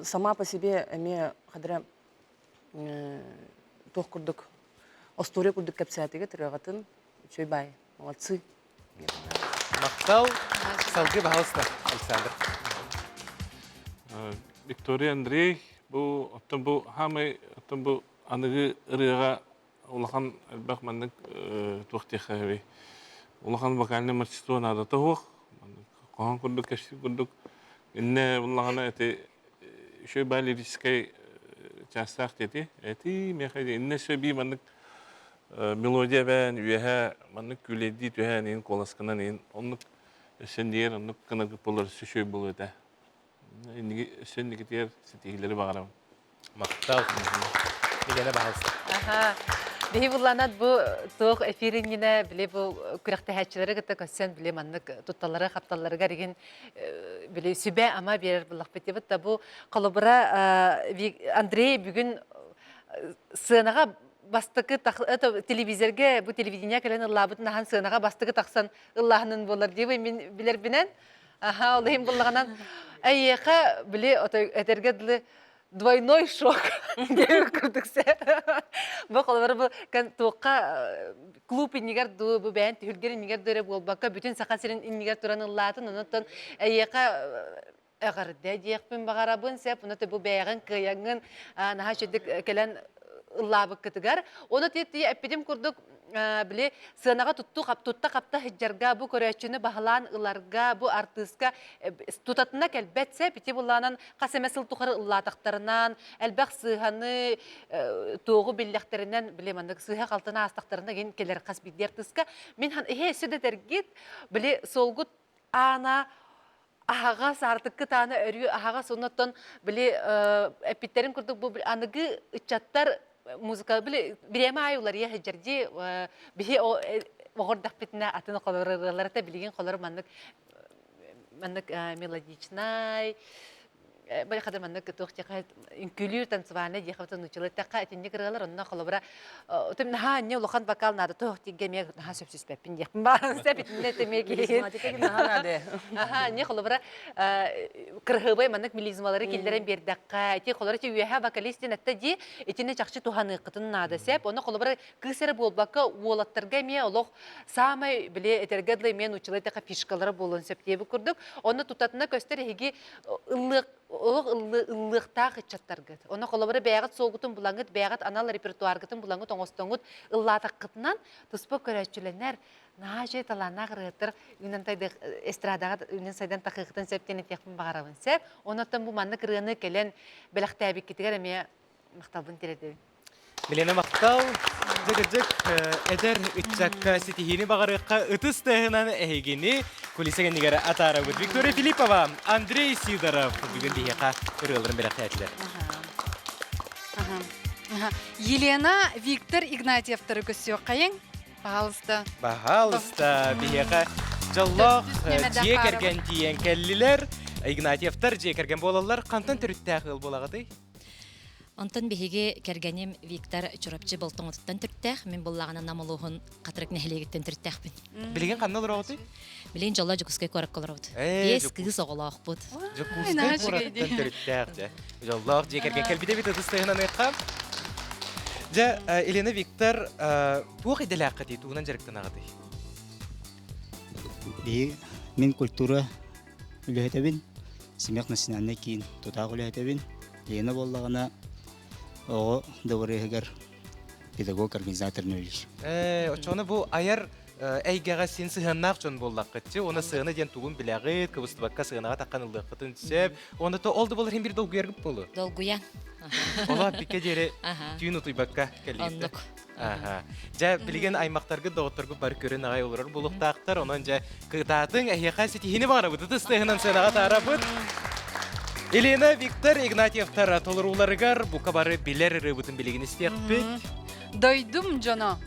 Speaker 6: сама по себе эмиэ хадра туох курдук остуоруйа курдук кэпсээтигэ тырыаҕатын үчүгэй баай молодцы
Speaker 3: Махтал. Салгыы баһалыста, Александр.
Speaker 7: Виктория Андрей бу оттон бу хаамай оттон бу аныгы ырыаҕа улахан элбэх маннык туох диэххэ улахан вокальный мастерство наадата суох хоһоон курдук кэпсиир курдук иннэ буллаҕына эти үчүгэй баа лирическэй чаастаах диэти эти миэхэ иннэ өссө эбии маннык мелодия эбээн үөһэ маннык күүлэйдии түһээн иһин куоласкынан иһин оннук өссө диэр оннук гынаргыт буолар өссө үчүгэй буолуо этэ инники өссө инникитигэр ситиһиилэри баҕарабын
Speaker 3: Махтал. Милена баһалыста.
Speaker 8: Аха. Биһи булланат бу туох эфир иннинэ били бу күрэхтэһээччилэри кытта көрсөн били маннык тутталлары хапталларыгар игин били сүбэ ама биэрэр буллахпыт дебит да бу холобура Андрей бүгүн сыанаҕа бастакы телевизорга бу телевидение кэлэн ыллаабытын ахан сыанаҕа бастакы тахсан ыллааһынын буолар диэбэй мин билэрбинэн аха ол иһин буллаҕынан эйиэхэ били этэргэ дылы двойной шок диэн курдук бу холобура бу туохха клуб иннигэр дуу бу бэйэн түһүлгэр иннигэр дуу эрэ буолбакка бүтүн Саха сирин иннигэр туран ыллаатын онон эйиэхэ эҕэрдэ диэхпин баҕарабын сөп ону бу бэйэҕин кыайаҥҥын наһаа үчүгдүк кэлэн ыллаабыккытыгар ону ти эппитим курдук били сыанаҕа тутту тутта хапта сылдьарга бу көрөөччүнү баһылаан ыларга бу артыыска тутатына кэлбэт сөп ити буллаанан хас эмэ сыл тухары ыллаатахтарынан элбэх сыыһаны туоҕу биллэхтэринэн били маннык сыыһа халтына аастахтарына гин кэлэр хас биирдии артыыска мин иһэ өссө да этэргит били суолгут аана аһаҕас аартыккыт аана өрүү аһаҕас оннуттан били эппиттэрин курдук бу аныгы ыччаттар музыка били бириэмэ аайы уларыйа сылдьар дии биһи оҕордахпытына атын холор ырыаларата билигин холор маннык маннык мелодичнай били хада маннык туох диэхэ үҥкүүлүүр танцевальный диэхэ нууччалыы эттэххэ итинник ырыалар онно холобура тым наһаа анньа улахан вокал наада туох тигэ эмиэ наһаа сөпсүспэппин диэхпин баарын сөп итиннэ эмиэ киһи аха анньа холобура кырыһыбай маннык мелизмалары киллэрэн биэрдэххэ ити холобура ити үөһэ вокалист диэн этте дии итини чахчы туһаныаххытын наада сөп онно холобура кыыс эрэ буолбакка уолаттарга эмиэ олох саамай били этэргэ дылы эмиэ нууччалыы эттэххэ фишкалара буолуон сөп диэбит курдук онно тутатына көстөр эһиги ыллыах олох ыллыахтаах ыччаттаргыт. Онно холобура бэйэҕит суолгутун булаҥҥыт, бэйэҕит анал репертуаргытын булаҥҥыт оҥостоҥҥут ыллаатаххытынан туспа көрөөччүлэнэр, наһаа үчүгэй талааннаах ырыаһыттар үүнэн тайдых эстрадаҕа үүнэн сайдан тахыахытын сөп диэн этиэхпин баҕарабын. Сөп. Оннуттан бу маннык ырыаны кэлэн бэлэхтээбиккитигэр эмиэ махталбын тириэрдэбин.
Speaker 3: Милена махтал. Дьык-дьык эдэр ыччакка ситиһиини баҕарыахха ытыс тыаһынан эһигини кулиса кэннигэр атаарабыт. Виктория Филиппова, Андрей Сидоров бүгүн биһиэхэ ырыаларын бэлэхтээтилэр.
Speaker 4: Елена, Виктор Игнатьевтары көрсүөххэйиҥ. Пожалуйста.
Speaker 3: Пожалуйста, биһиэхэ дьоллоох дьиэ кэргэн тиийэн кэллилэр. Игнатьевтар дьиэ кэргэн буолаллар. Хантан төрүттээх ыал буолаҕытый?
Speaker 12: Онтон биһиги кэргэним Виктор Чурапчы Болтоҥотуттан төрүттээх, мин буллаҕына Нам улууһун Хатырык нэһилиэгиттэн төрүттээхпин.
Speaker 3: Билигин ханна олороҕутуй?
Speaker 12: Билигин дьоллоо Дьокуускай куоракка олоробут. Биэс кыыс оҕолоохпут.
Speaker 3: Дьокуускай куораттан төрүттээх дьэ. Дьоллоох дьиэ кэргэн кэлбит эбит ытыс тыаһынан ыахха. Дьэ, Елена Виктор, туох идэлээххитий, тугунан дьарыктанаҕытый?
Speaker 13: Биһи мин культура үлэһитэбин, Семьях национальный киин тутаах үлэһитэбин. Лена буоллаҕына оҕо дыбарыаһыгар педагог-организатор үлэлиир.
Speaker 3: Ээ, оччоҕуна бу айар эйгэҕэ син сыһыаннаах дьон буоллаххытчы, уонна сыана диэн тугун билэҕит, кыбыстыбакка сыанаҕа таххан ыллыаххытын сөп. Уонна то ол да буолар иһин бир долгуйаргыт буолуо.
Speaker 12: Долгуйан.
Speaker 3: Ола бикке диэри түүн утуйбакка кэллигит.
Speaker 12: Оннук.
Speaker 3: Аха. Дьэ, билигин аймахтаргыт, доҕотторгут бары көрөн аҕай олорор буолуохтаахтар. Онон дьэ, кытаатыҥ, эһиэхэ ситиһиини баҕарабыт. Ытыс тыаһынан сыанаҕа таарабыт. Елена, Виктор Игнатьевтар толорууларыгар бука бары билэр ырыабытын билигин истиэхпит.
Speaker 4: Дойдум дьоно.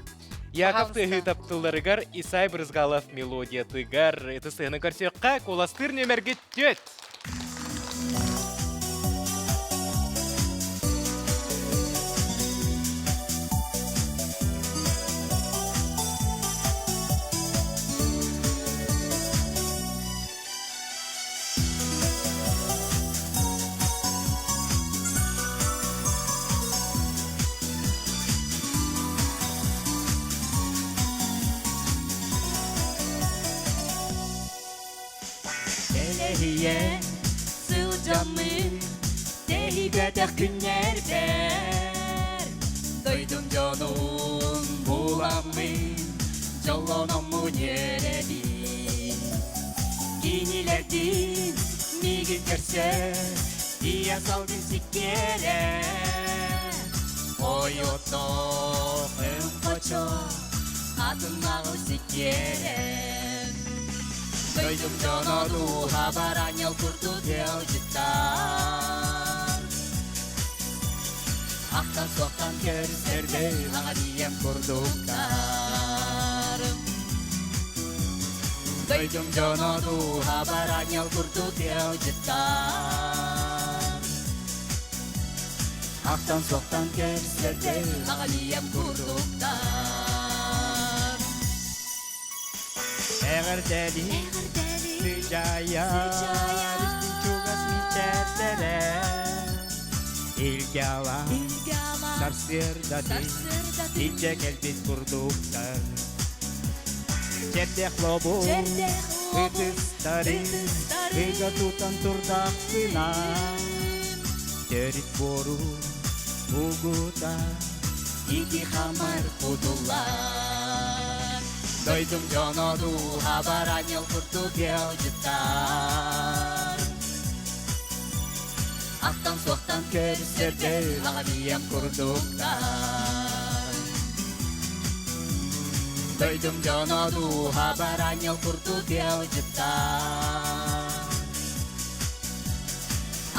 Speaker 3: Яков тыаһыы таптылларыгар Исай Брызгалов мелодиятыгар ытыс тыаһынан көрсүөххэ куоластыыр нүөмэргит түөт.
Speaker 1: Тэлэһийэ сылдьаммын тэһийбэтэх күннэрбэр Дойдум дьонун буламмын дьоллономмун үөрэбин Кинилэрдиин миигин көрсө тиийэ салгын сиккиэрэ Ойоттоох өҥ-хочо атыннаҕы сиккиэрэ Дойдум дьоно дууһа баранньал курдук ыалдьыттар. Ахтан суохтан көрсөрбөр аҕа курдуктар. Дойдум дьоно дууһа бараньал курдук ыалдьыттар. Ахтан суохтан көрсөрбөр аҕа курдуктар.
Speaker 14: Эҕэрдэлии сыдьаайа чугас мичээрдэрэ Илгэ-ала сарсыардатын илдьэ кэлбит курдуктар Чэрдэх лобу ытыстарын ыга тутан турдахпына Төрүт буору угута
Speaker 1: Ити хамар кутуллар Дойдум дьоно дууһа бараньыл курдук ыалдьыттар Ахтан суохтан көрсөрдөр аҕабием курдуктар Дойдум дьоно дууһа бараньыл курдук ыалдьыттар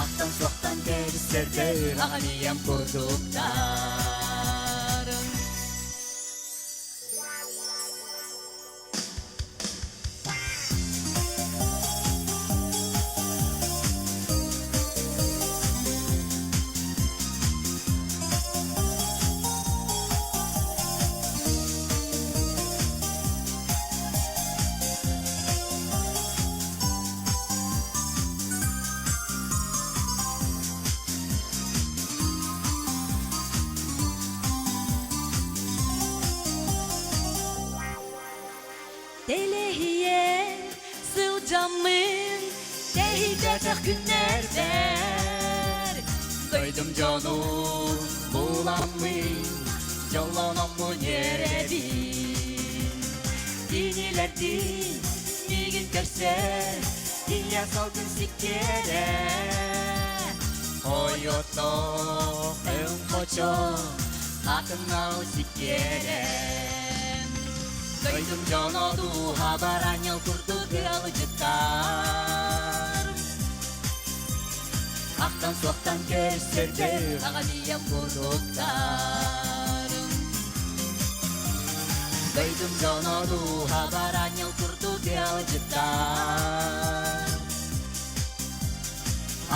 Speaker 1: Ахтан суохтан көрсөрдөр аҕабием курдуктар Телеһийэ сылдьаммын тэһийбэтэх күннэрбэр Дойдум дьонун буламмын дьоллономмун үөрэбин Кинилэрдиин миигин көрсөр Тиийэ салгын сиккиэрэ Ойотох өҥ хочо Хатыҥнау сиккиэрэ Дойдум дьоно дууһа баранньал курдук ыалдьыттар Ахтан суохтан көрсөрбөр аҕабием курдуктар Дойдум дьоно дууһа баранньал курдук ыалдьыттар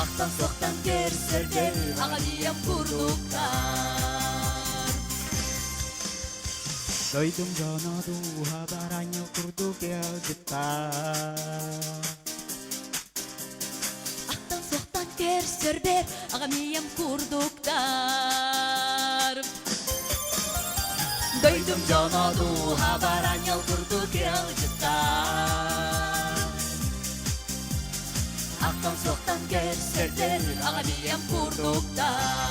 Speaker 1: Ахтан суохтан көрсөрбөр аҕабием курдуктар
Speaker 14: Дойдум дьоно дууһа баранньал курдук ыалдьыттар
Speaker 1: Ахтан суохтан көрсөрбөр аҕам ийэм курдуктар Дойдум дьоно дууһа баранньал курдук ыалдьыттар Ахтан суохтан көрсөрбөр аҕам ийэм курдуктар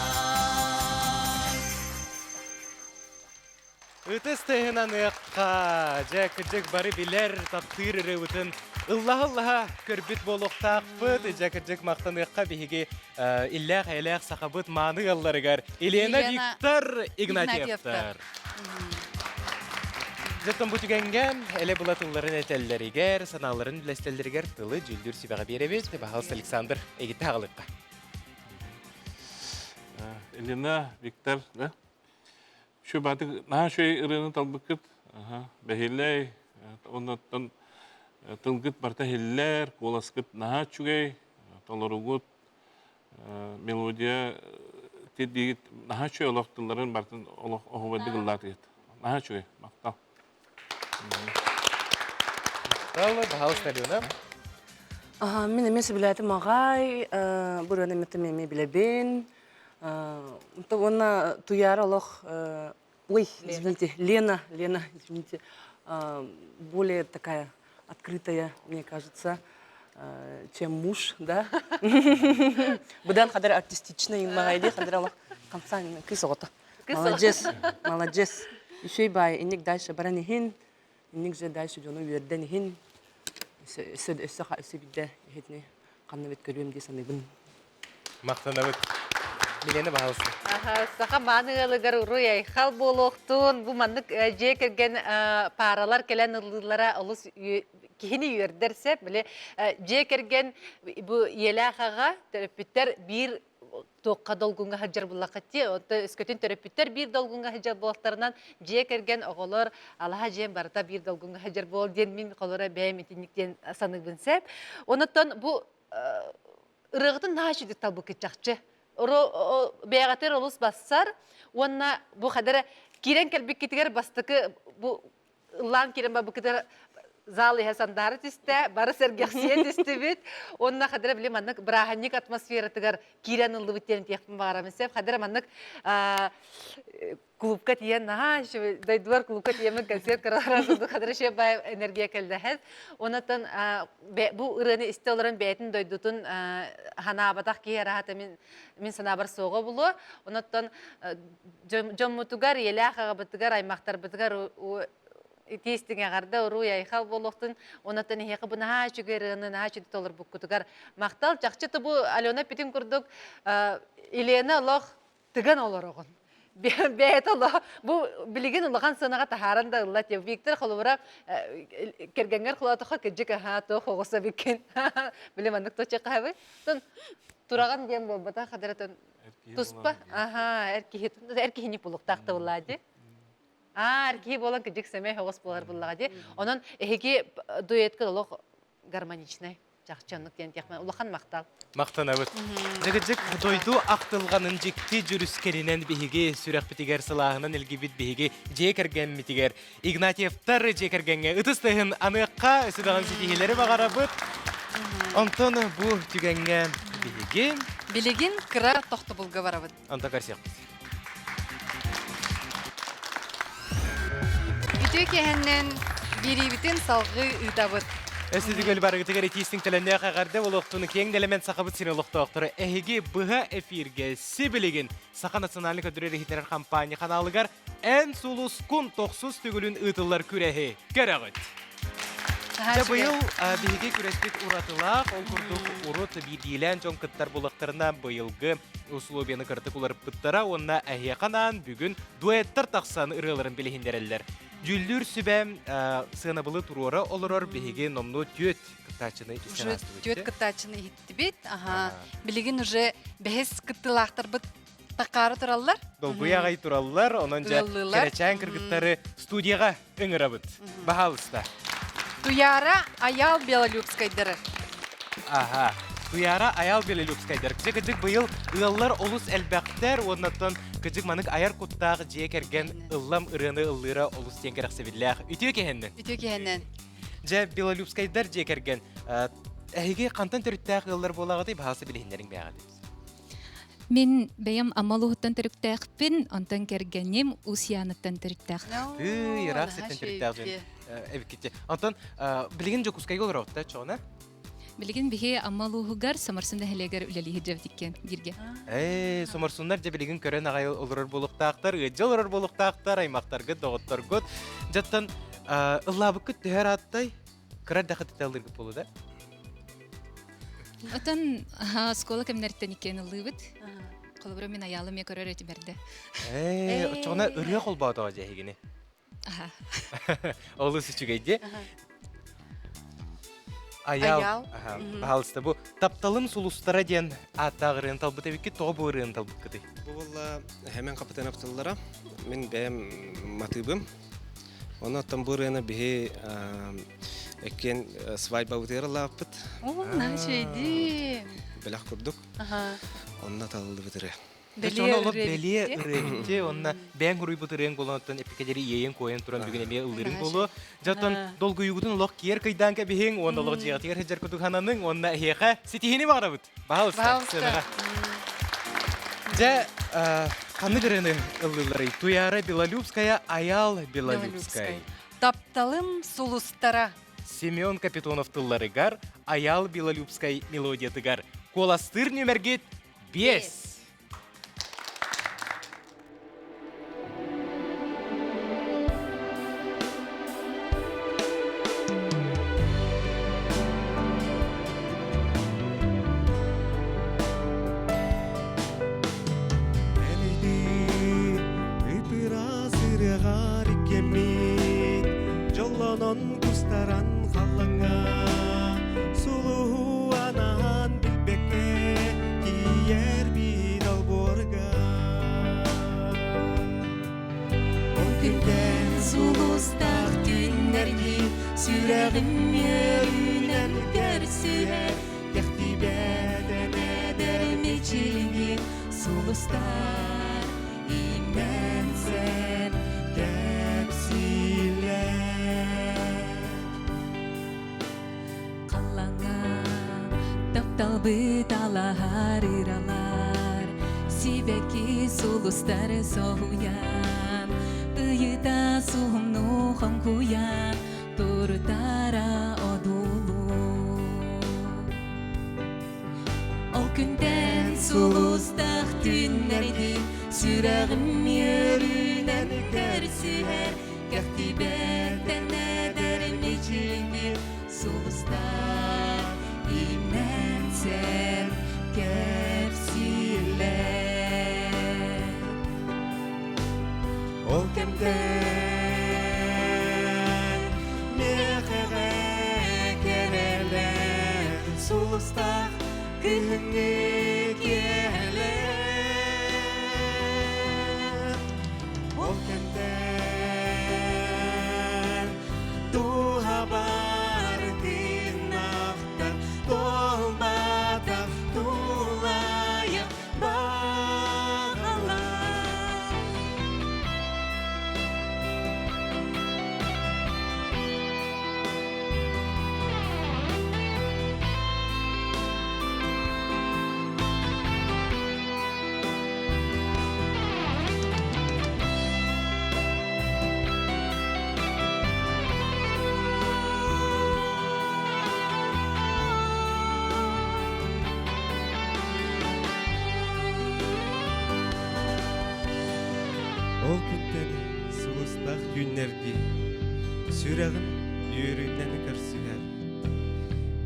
Speaker 3: Ытыс тыһынан ыахха, дьэ кырдьык бары билэр, таптыыр ырыабытын ыллаһа-ыллаһа көрбүт буолуохтаахпыт. Дьэ кырдьык махтаныахха биһиги иллээх-эйэлээх сахабыт мааны ыалларыгар Елена Виктор Игнатьевтар. Дьэ бу түгэҥҥэ элэ була тылларын этэллэригэр, санааларын үллэстэллэригэр тылы дьүүллүүр сүбэҕэ биэрэбит. Баһаалыста Александр, эйгиттэ аҕалыахха.
Speaker 7: Елена, Виктор, да? Şu батык наһаа үчүгэй ырыаны талбыккыт. Бэһиэлэй, оннуттан тылгыт барыта иһиллэр, куоласкыт наһаа үчүгэй, толоругут, мелодия тирдиигит наһаа үчүгэй олох тылларын барытын олох оһуобайдык ыллаатыгыт. Наһаа үчүгэй, махтал.
Speaker 3: Махтал, пожалуйста, Алена.
Speaker 6: Мин эмиэ сөбүлээтим аҕай, бу ырыаны эмиэ билэбин. Уонна Туяра олох ой, извините, Лена, Лена, извините, более такая открытая, мне кажется, чем муж, да? Быдан хадар артистичный маҕайди хадар олох хамсаан кыс оҕото. Молодец, молодец. Үчүгэй баай, инник дальше баран иһин, инник же дальше дьону үөрдэн иһин, өссө өссө өссө биирдэ иһитини ханна бит көрүөм дии саныыбын.
Speaker 3: Махтанабыт. Милена баһалысты.
Speaker 8: Саха мааны ыалыгар уруй айхал буолуохтун. Бу маннык дьиэ кэргэн пааралар кэлэн ыллыыллара олус киһини үөрдэр сөп. Били дьиэ кэргэн бу ийэлээх аҕа төрөппүттэр биир туохха долгуҥҥа сылдьар буллаххыт дии. Онто өскөтүн төрөппүттэр биир долгуҥҥа сылдьар буолтарынан дьиэ кэргэн оҕолор алаһа дьиэм барыта биир долгуҥҥа сылдьар буол диэн мин холоро бэйэм итинник диэн саныыбын сөп. Онуттан бу ырыаҕытын наһаа үчүгдүк талбыккыт чахчы. Бэйэҕитигэр олус бассар уонна бу хадара киирэн кэлбиккитигэр бастакы бу ыллаан киирэн барбыккытыгар зал иһэ сандаара түстэ, бары сэргэхсийэ түстүбүт. Уонна хадара били маннык бырааһынньык атмосфератыгар киирэн ыллыбыт диэн этиэхпин баҕарабын сөп. Хадара маннык клубка тиийэн наһаа дойдулар клубка тиийэммин концерт көрө курдук хадара шеф бай энергия кэллэһэр. Онотон бу ырыаны истэ олорон бэйэтин дойдутун ханаабатах киһи араһата мин мин санаабар суоҕа булуо. Онотон дьоммутугар, ийэлээх аҕабытыгар, аймахтарбытыгар итии истиҥ эҕэрдэ уруй айхал буолуохтун. Онотон эһиэхэ бу наһаа үчүгэй ырыаны наһаа үчүгэй толорбуккутугар махтал. Чахчы бу Алена эппитин курдук Елена олох тыган олороҕун. Бэйэтэ олох бу билигин улахан сыанаҕа таһааран да ылла тиэ. Виктор холобура кэргэҥҥэр холоотоххо кырдьык аһаа туох оҕус эбиккин. Били маннык точка Тон тураҕын диэн буолбатах хадыратын туспа аха эр киһи эр киһини булуктаах да ди. Аа эр киһи буолан кырдьык сэмэй оҕус буолар буллаҕа ди. Онон эһиги дуэтка олох гармоничнай чахчы оннук диэн тиэхмэ улахан махтал.
Speaker 3: Махтанабыт. Дьыгыдьык дойду ахтылҕанын дьикти дьүрүскэнинэн биһиги сүрэхпитигэр сылааһынан илгибит биһиги дьиэ кэргэммитигэр Игнатьевтар дьиэ кэргэҥҥэ ытыс тыһын аныахха сүбэҕин ситиһиилэри баҕарабыт. Онтон бу түгэҥҥэ биһиги
Speaker 4: Билигин кыра тохтобулга барабыт.
Speaker 3: Онтон көрсүөхпүт.
Speaker 4: Үтүө киэһэннэн биэриибитин салҕыы ыытабыт.
Speaker 3: Өссө барыгытыгар итиистиҥ төлөннөөх эҕэрдэ буолуохтун киэҥ дэлэмэн Сахабыт сирин олохтоохторо эһиги быһа эфиргэ сибилигин Саха национальнай көрдөрөр иһитиннэрэр компания ханаалыгар Эн сулускун тохсус төгүлүн ыытыллар күрэһи көрөҕүт. Дьэ быйыл биһиги күрэспит уратылаах, ол курдук урут биирдиилээн дьон кыттар буллахтарына быйылгы условияны кыратык уларыппыттара уонна эһиэхэ анаан бүгүн дуэттар тахсан ырыаларын билиһиннэрэллэр. Дьүүллүүр сүбэ сыанабылы туруора олорор биһиги номнуо түөт кыттааччыны истэн
Speaker 4: астыбыт. Түөт кыттааччыны иһиттибит. Аха. Билигин уже бэһис кыттыылаахтарбыт Такаары тураллар.
Speaker 3: Долгуйа аҕай тураллар, онон дьэ кэрэчээн кыргыттары студияҕа ыҥырабыт. Баһаалыста.
Speaker 4: Туяра Аял Белолюбскайдары.
Speaker 3: Аха. Туяра Аял Белолюбскайдар. Дьэ кыдьык быйыл ыаллар олус элбэхтэр уоннаттан кыдьык манык айар куттаах дьиэ кэргэн ыллам ырыаны ыллыыра олус диэн кэрэхсэбиллээх. Үтүө киһиннэн.
Speaker 4: Үтүө киһиннэн.
Speaker 3: Дьэ Белолюбскайдар дьиэ кэргэн эһиги хантан төрүттээх ыаллар буолаҕытый баһаалыста билиһиннэриҥ бээҕит.
Speaker 15: Мин бэйэм Амма улууһуттан төрүттээхпин, онтон кэргэним Усьяныттан төрүттээх.
Speaker 3: Тыы, ыраах сиртэн төрүттээх дьон эбиккит. Онтон билигин Дьокуускайга олороҕут да чоҕуна?
Speaker 15: Билигин биһи Амма улууһугар Соморсун нэһилиэгэр үлэлии сылдьабыт бииргэ.
Speaker 3: Ээ, Соморсуннар дьэ билигин көрөн аҕай олорор буолуохтаахтар, ыалдьа олорор буолуохтаахтар, аймахтаргыт, доҕотторгут. Дьаттан ыллаабыккыт төһө ырааттай? Кыра эрдэххитэ ыллыыргыт буолуо да?
Speaker 15: Отон оскуола кэмнэриттэн иккиэн ыллыыбыт. Холобура мин аялым я көрөр этим эрдэ.
Speaker 3: Ээ, оччоҕуна ырыа холбоотоҕо дьэ эһигини. Олус үчүгэй дии. Аял. Баһаалыста бу Тапталым сулустара диэн ааттаах ырыаны талбыт эбиккит, тоҕо бу ырыаны талбыккытый?
Speaker 16: Бу буолла Хэмэн Хапытанов тыллара. Мин бэйэм матыыбым. Онон бу ырыаны биһи эккиэн свадьбабытыгар ылааппыт.
Speaker 4: Оо, наһаа
Speaker 16: Бэлэх курдук. Онно талыллыбыт ырыа.
Speaker 3: Бэлиэ олох бэлиэ ырыа эбитти. Онно бэйэҥ хуруйбут ырыаҥ буолан эппикэдери иэйэн куойан туран бүгүн эмиэ ыллыырыҥ буолуо. Дьоттон долгуйугутун олох киэр кыйдаан кэбиһиҥ, уонна олох дьиэҕитигэр сылдьар курдук хананыҥ, уонна эһиэхэ ситиһиини баҕарабыт. Баһаалыста, сыанаҕа. Дьэ, ханнык ырыаны ыллыылларый? Туяра Белолюбская, Аял Белолюбскай.
Speaker 4: Тапталым сулустара.
Speaker 3: Семен Капитонов тылларыгар, Аял Белолюбскай мелодиятыгар. Куоластыыр нүмергит 5.
Speaker 17: Дьоллонон кустаран халлаҥҥа сулуһу анаан билбэккэ тиийэр.
Speaker 1: үөрүүнэн көрсүһэр Кэхтибэтэн эдэр мичилиҥи сулустар имнэнсэн кэпсииллэр Халлаҥҥа тапталбыт алаһар ыралар Сибэкки сулустары соһуйан Ыйыта суһумну хоҥкуйан Турутара одуулуу Ол күнтэн сулустаах түннэрди Сүрэҕим үөрүүнэн көрсүһэр Кэхтибэттэн эдэр мичилиҥир сулустар имнэнсэн кэпсииллэр.
Speaker 17: Ол кэмтэн миэхэҕэ кэрэлэр сулустаах күһүҥҥү киэһэлэр. Ол кэмтэн Туһабар тыыннаахтар туолбатах тулайах баҕалар. Ол күнтэн сулустаах түүннэрдии сүрэҕим үөрүүнэн көрсүһэр.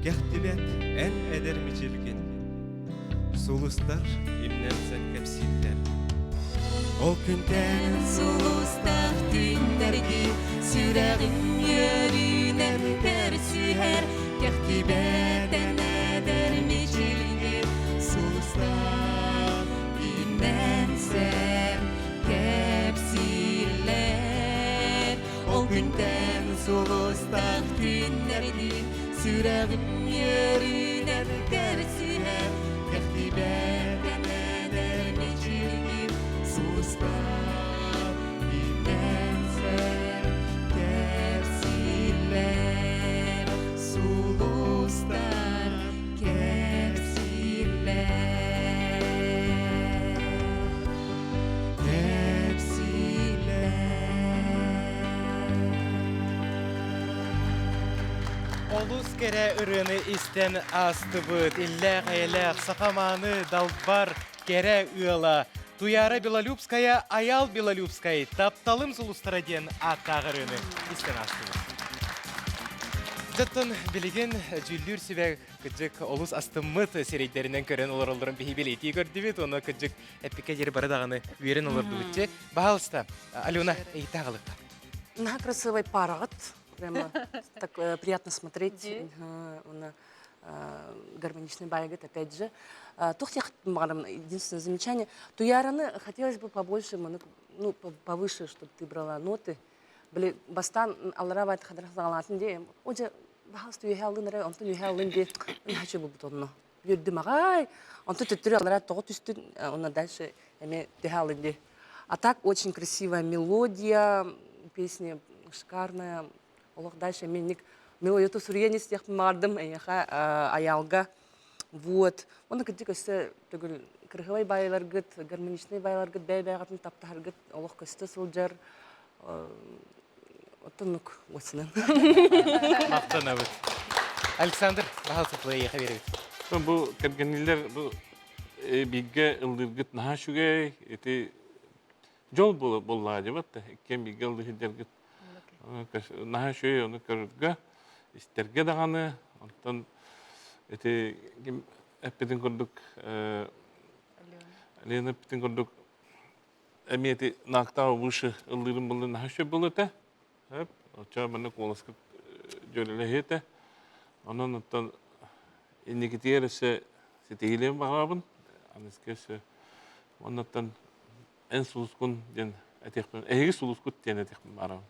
Speaker 17: Кэхтибэт эн эдэр мичилгин Сулустар имнэнсэн кэпсииллэр. Ол күнтэн
Speaker 1: Сулустаах түүннэрги сүрэҕим үөрүүнэн көрсүһэр Кэхтибэтэн эдэр мичилигир сулустар имнэнсэн кэпсииллэр Ол күнтэн сулустаах түүннэрги сүрэҕим үөрүүнэн көрсүһэр Кэхтибэтэн эдэр мичилигир сулустар имнэнсэн кэпсииллэр Сулустар кэпсииллэр
Speaker 3: Олус кэрэ ырыаны истэн аастыбыт. Иллээх-эйэлээх, саха-мааны, далбар, кэрэ ыала. Туяра Белолюбская, Аял Белолюбскай, Тапталым сулустара диэн ааттаах ырыаны истэн аастыбыт. Дьоттон билигин дьүүллүүр сүбэ кыдьык олус астыммыт сирэйдэринэн көрөн олороллорун биһи бэлиэтии көрдүбүт. Уонна кыдьык эппиккэ диэри бары даҕаны үөрэн олордубут. Пожалуйста, Алена, ыйытаҕылыкка.
Speaker 6: Наһаа красивый параҕыт. Прямо так приятно смотреть. Она гармоничный байгыт, опять же. Тух единственное замечание. Туяраны хотелось бы побольше, ну, повыше, чтобы ты брала ноты. Били, бастан аллара байт хадрах загалатын де, онча бахас үйе алын ре, онтон үйе алын де, хочу бу бутонно. Үөрдүм аҕай. Онтон төттөрү аллара тоҕо түстүн, онно дальше эме төһө алын де. А так очень красивая мелодия, песня шикарная. Олох дальше мен мелодията суруйан истиэхпин баҕардым эйиэхэ аялга. Вот. Оны кырдьык өссө төгүл кырыһыбай баайыларгыт, гармоничный баайыларгыт бэйэ-бэйэҕитин таптаһаргыт олох көстө сылдьар. Оттоннук уотсунан.
Speaker 3: Мактанабыт. Александр, баһал сытылы эйиэхэ биэрэбит.
Speaker 7: Бу кэргэнилэр бу бииргэ ыллыыргыт наһаа үчүгэй. Ити дьол буоллаҕа дьыбат да иккиэн бииргэ ыллыыргыт наһаа үчүгэй ону көрөргө истэргэ даҕаны онтон ити ким эппитин курдук Лена эппитин курдук эмиэ ити на октаву выше ыллыырын булла наһаа үчүгэй буолуо этэ оччо манна куоласкыт дьүөрэлэһиэ этэ онон оттон инникитигэр өссө ситиһиилиэн баҕарабын аныгыскы өссө оннуттан эн сулускун диэн этиэхпин эһиги сулускут диэн этиэхпин баҕарабын.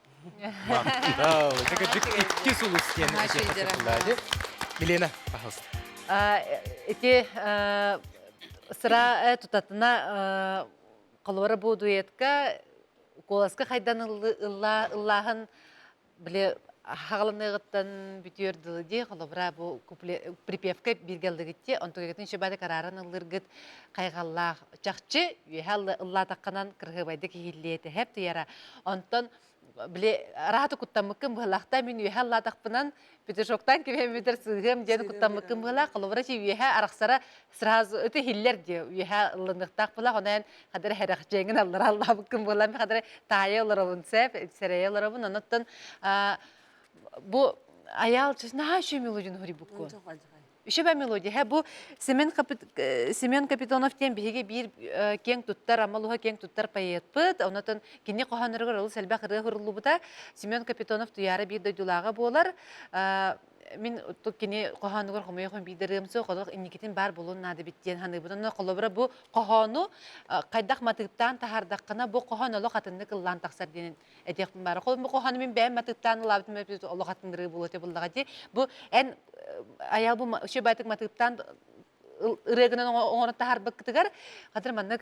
Speaker 3: Махтал. Дьэ икки сулус диэн этиэххэ Милена, пожалуйста.
Speaker 8: Ити сыра тутатына холобура бу дуэтка куоласка хайдан ыллааһын били хаҕаланыаҕыттан бүтүөр дылы дии холобура бу припевка бииргэ ыллыгыт онтугагытын шибады карааран ыллыргыт хайҕаллаах чахчы үөһэ ыллаатаххынан кырыһыбайдык иһиллиэтэ хэп туйара онтон били араата куттаммыккын быһалаахта мин үөһэ ыллаатахпынан петушоктан кимэммитер сыыһыам диэн куттаммыккын быһалаах холобура чи үөһэ арахсара сразу ыты иһиллэр диэ үөһэ ыллыныахтаах быһалаах онон хадара хэрэхчэҥин аллара аллаабыккын буолан хадара таайа олоробун сэп сэрэйэ олоробун онуттан бу аял наһаа үчүгэй мелодияны хурибуккун Үчүгэй мелодия. Һэ бу Семен, Семен Капитонов диэн биһиги биир киэҥ туттар, Амма киэҥ туттар поэтпыт. Онотон кини хоһоонноругар олус элбэх ырыа суруллубута. Семен Капитонов Туйаара биир дойдулааҕа буолар. Мин кини хоһоонугар хомойо хом биир ырыам суох, олох инникитин баар буолуон наада бит диэн саныыбын. Онно холобура бу хоһоону хайдах матыыптаан таһаардаххына, бу хоһоон олох атыннык ыллаан тахсар диэн этиэхпин баара. Холобур, бу хоһоону мин бэйэм матыыптаан ылаабытым олох атын ырыы буолуо этэ буллаҕа дии. Бу эн айал бу үчүгэй матыыптаан ырыагынан оҥорон таһаарбыккытыгар хатыр маннык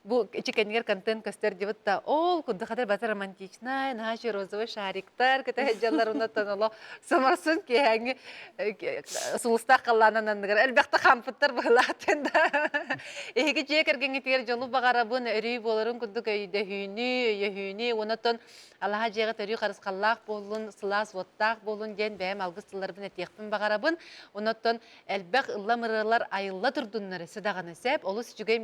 Speaker 8: бу ичи кэннигэр контент көстөр дебит да ол курдук хатыр бата романтичнай наһаа розовый шариктар көтө сылдьаллар оннуттан олох сымарсын киэһээҥҥи сулустаах халлаанан анныгар элбэхтэ хаампыттар быһылаатын да эһиги дьиэ кэргэҥҥитигэр дьолу баҕарабын өрүү буоларын курдук өйдөһүүнү өйөһүүнү уонна алаһа дьиэҕэ төрүү харысхаллаах буоллун сылаас уоттаах буоллун диэн бэйэм алгыс тылларбын этиэхпин баҕарабын оннуттан элбэх ыллам ырыалар айылла турдуннар өссө даҕаны сөп олус үчүгэй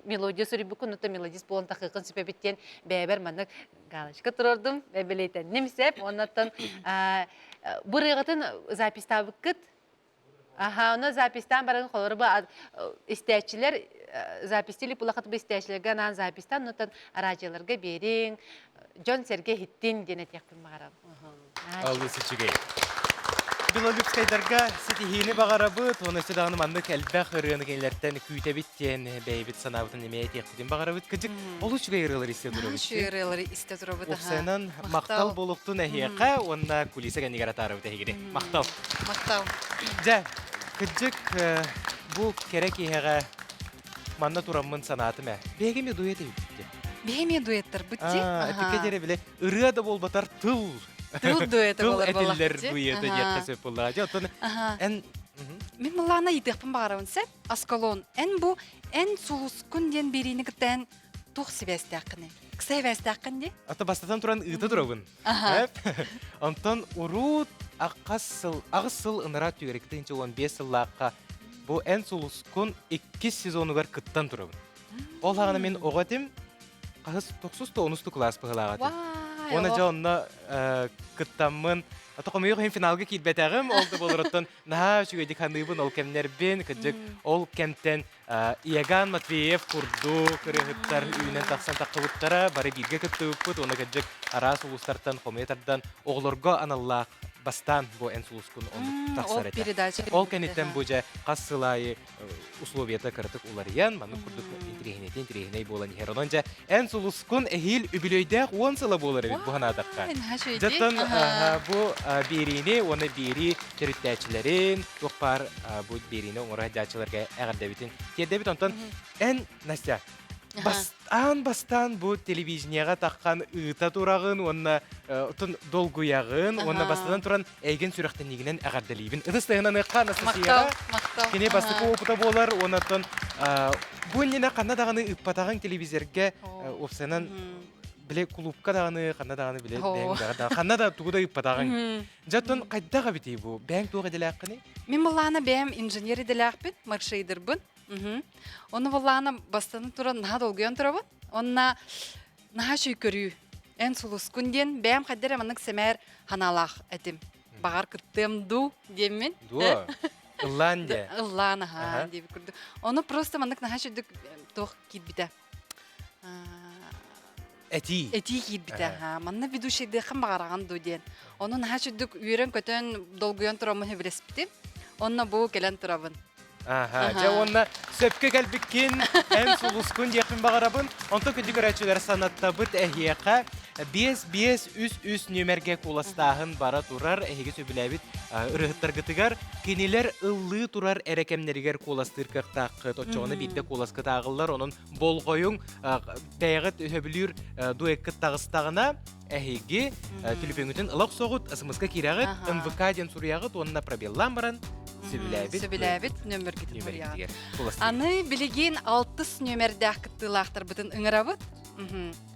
Speaker 8: мелодия суруйбуккун оннуттан мелодист буолан тахыаххын сөп эбит диэн бэйэбэр маннык галочка турордум бэлиэтэнним сөп оннуттан бу ырыаҕытын записьтаабыккыт Аха, ону записьтаан баран холору бу истээччилэр записьтили пулахат бу истээччилэргэ анаан записьтаан онтон араадьыйаларга биэриҥ, дьон-сэргэ иһиттин диэн этиэхпин баҕарабын.
Speaker 3: Алыс үчүгэй. Белолюбскайдарга ситиһиини баҕарабыт, уонна өссө даҕаны маннык элбэх ырыаны кинилэртэн күүтэбит диэн бэйэбит санаабытын эмиэ этиэхпитин баҕарабыт. Кыдьык, олус үчүгэй ырыалары истэ турабыт.
Speaker 4: Үчүгэй ырыалары истэ турабыт.
Speaker 3: Уопсайынан махтал буолуохтун эһиэхэ уонна кулиса кэннигэр атаарабыт эһигини. Махтал.
Speaker 4: Махтал.
Speaker 3: Дьэ, кырдьык, бу кэрэ киэһэҕэ манна тураммын санаатым ээ. Биһиги эмиэ дуэт эбиппит дии.
Speaker 4: Биһи эмиэ дуэттарбыт дии.
Speaker 3: Эпикке диэри били ырыа да буолбатар тыл.
Speaker 4: Тыл дуэта
Speaker 3: Тыл
Speaker 4: буолар
Speaker 3: этиллэр дуэта диэххэ сөп буоллаҕа. Дьэ, оттон эн
Speaker 4: Мин мыллаана ыйытыахпын баҕарабын сеп. Аскалон, эн бу эн сулускун диэн биэриини кытта эн туох сибээстээххиний? Ыкса сибээстээххин дии?
Speaker 3: Ата бастатан туран ыыта турабын. Онтон уруут аккас сыл, аҕыс сыл ынараа 2015 сыллаахха бу эн сулускун иккис сезонугар кыттан турабын. Ол хаҕана мин оҕо этим, хаһыс тохсус то онусту кылаас быһылаах этим. Уонна дьэ онно кыттаммын, ата хомойуох иһин финалга киирбэтэҕим, ол да буолар наһаа үчүгэйдик саныыбын ол кэмнэрбин, кырдьык ол кэмтэн Иоган Матвеев курдук ырыаһыттар үүнэн тахсан таххыбыттара, бары бииргэ кыттыбыппыт уонна кырдьык араас улуустартан хомуйа тардан оҕолорго аналлаах бастаан бу эн сулускун оннук тахсар этэ. Ол кэнниттэн бу дьэ хас сыл аайы условията кыратык уларыйан, маннык курдук интириэһинэйтэн интириэһинэй буолан иһэр. Онон дьэ эн сулускун эһиил үбүлүөйдээх уон сыла буолар эбит бу санаатахха. Дьэттэн бу биэриини уонна биэрии төрүттээччилэрин, туох баар бу биэриини оҥоро сылдьааччыларга эҕэрдэбитин тиэрдэбит. Онтон эн, Настя, бастаан бастаан бу телевидениеҕа таххан ыыта тураҕын уонна отон долгуйаҕын уонна бастатан туран эйгин сүрэхтэниигинэн эҕэрдэлиибин. Ытыс тыаһынан ыахха Анастасияҕа. Кини бастакы опыта буолар уонна оттон бу иннинэ ханна даҕаны ыыппатаҕыҥ телевизорга уопсайынан бile кулуупка даҕаны ханна даҕаны бile бэйэҥ ханна да тугу да ыыппатаҕыҥ. Дьэ оттон хайдах эбитий бу? Бэйэҥ туох идэлээххиний?
Speaker 4: Мин былаана бэйэм инженер идэлээхпин, маршрейдербын. Ону былаана бастаны туран наһаа долгуйан турабын. Онна наһаа үчүгэй көрүү. Эн сулускун диэн бэйэм хайда эрэ маннык сэмээр ханаалаах этим. Баҕар кыттыам дуу диэммин.
Speaker 3: Дуо? Ыллаан дьэ.
Speaker 4: Ыллаан аһаа диэбит курдук. Ону просто маннык наһаа үчүгдүк туох киирбитэ.
Speaker 3: Этии.
Speaker 4: Этии киирбитэ. Манна ведущийдыаххын баҕараҕын дуу диэн. Ону наһаа үчүгдүк үөрэн-көтөн, долгуйан тураммын сөбүлэспитим. Онно бу кэлэн турабын.
Speaker 3: Аха, дьэ уонна сөпкө кэлбиккин, эн сулускун диэхпин баҕарабын. Онтон күндү көрөөччүлэр санаттабыт эһиэхэ. 5-5-3-3 нүөмэргэ куоластааһын бара турар. Эһиги сөбүлээбит ырыһыттаргытыгар кинилэр ыллыы турар эрэ кэмнэригэр куоластыыр кыахтааххыт. Оччоҕуна биирдэ куоласкыт ааҕыллар. Онон болҕойуҥ, бэйэҕит сөбүлүүр дуэккыт таҕыстаҕына, эһиги түлүпүөҥҥүтүн ыла охсоҕут, смс-ка киирэҕит, НВК диэн суруйаҕыт уонна пробеллаан баран сөбүлээбит
Speaker 4: сөбүлээбит нөмөргитин суруйаҕыт. Аны билигин алтыс нүөмэрдээх кыттыылаахтарбытын ыҥырабыт.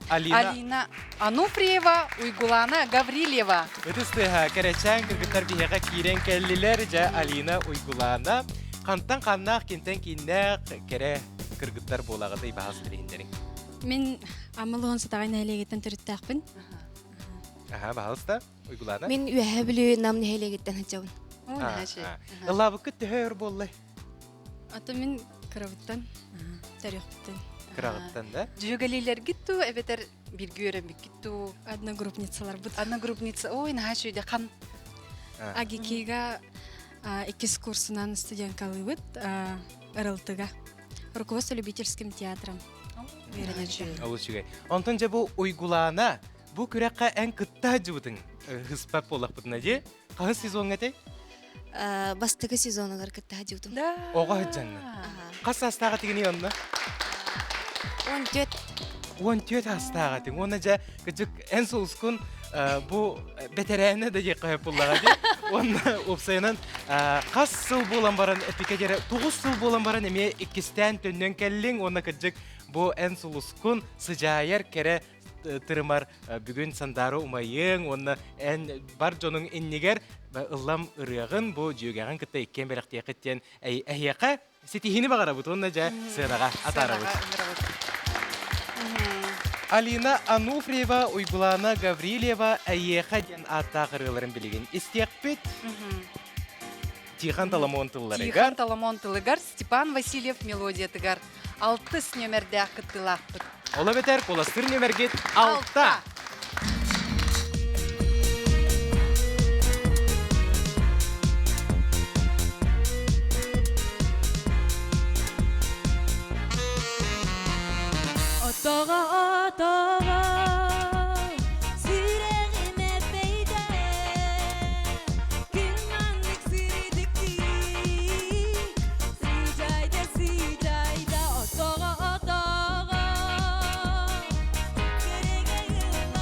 Speaker 3: Алина.
Speaker 4: Алина Ануфриева, Уйгулана Гаврильева.
Speaker 3: Ытыс тыаһа кэрэчээн кыргыттар биһиэхэ киирэн кэллилэр. Дьэ, Алина Уйгулана хантан ханнаах, кинтэн кииннээх кэрэ кыргыттар буолаҕытый баһас билиһиннэриҥ.
Speaker 2: Мин Амма Луһун Сатаҕай нэһилиэгиттэн төрүттээхпин.
Speaker 3: Аха, баһалыста, Уйгулана.
Speaker 2: Мин Үөһээ Бүлүү Нам нэһилиэгиттэн сылдьабын.
Speaker 3: Ыллаабыккыт төһө өр буоллай?
Speaker 2: Ата мин кырабыттан, төрүөхпүттэн.
Speaker 3: Кыраҕыттан да?
Speaker 4: Дьүөгэлиилэргит туу эбэтэр бииргэ үөрэммиккит туу?
Speaker 2: Одногруппницаларбыт.
Speaker 4: Одногруппница. Ой, наһаа үчүгэй хан.
Speaker 2: Агикига иккис курсунан студенткалыыбыт РЛТ-га. Руководство любительским театром.
Speaker 3: Олус үчүгэй. Онтон дьэ бу Уйгулаана, бу күрэххэ эн кытта сылдьыбытыҥ ыспат буоллахпытына дии. Хаһыс сезоҥҥа этэй?
Speaker 2: Бастакы сезонугар кытта сылдьыбытым.
Speaker 3: Оҕо сылдьаҥҥын. Хас саастаах этигиний онно?
Speaker 2: 14.
Speaker 3: 14 саастаах этиҥ. Уонна дьэ, кыдьык эн сулускун бу бэтэрээнэ да диэххэ сөп буоллаҕа дии. Уонна уопсайынан хас сыл буолан баран эпикэ диэри 9 сыл буолан баран эмиэ иккистээн төннөн кэллиҥ уонна кырдьык бу эн сулускун сыдьаайар кэрэ тырымар бүгүн сандаары умайыаҥ уонна эн бар дьонуҥ иннигэр ыллам ырыаҕын бу дьүөгэҕин кытта иккиэн бэлэхтиэххит диэн эһиэхэ Ситиһиини баҕарабыт уонна дьэ сыанаҕа атаарабыт. Алина Ануфриева, Уйгулана Гаврильева «Эйиэхэ» диэн ааттаах ырыаларын билигин истиэхпит. Тихон Таламон тылларыгар.
Speaker 4: Тихон Таламон тылыгар, Степан Васильев мелодиятыгар алтыс нүөмэрдээх кыттыылаахпыт.
Speaker 3: Ол эбэтэр куластыр нүөмэргит алта.
Speaker 1: Отоҕо отоҕо сүрэҕим эппэйдэ күн маннык сырдыктыы сыдьайда сыдьайда отоҕо отоҕо кэрэгэй.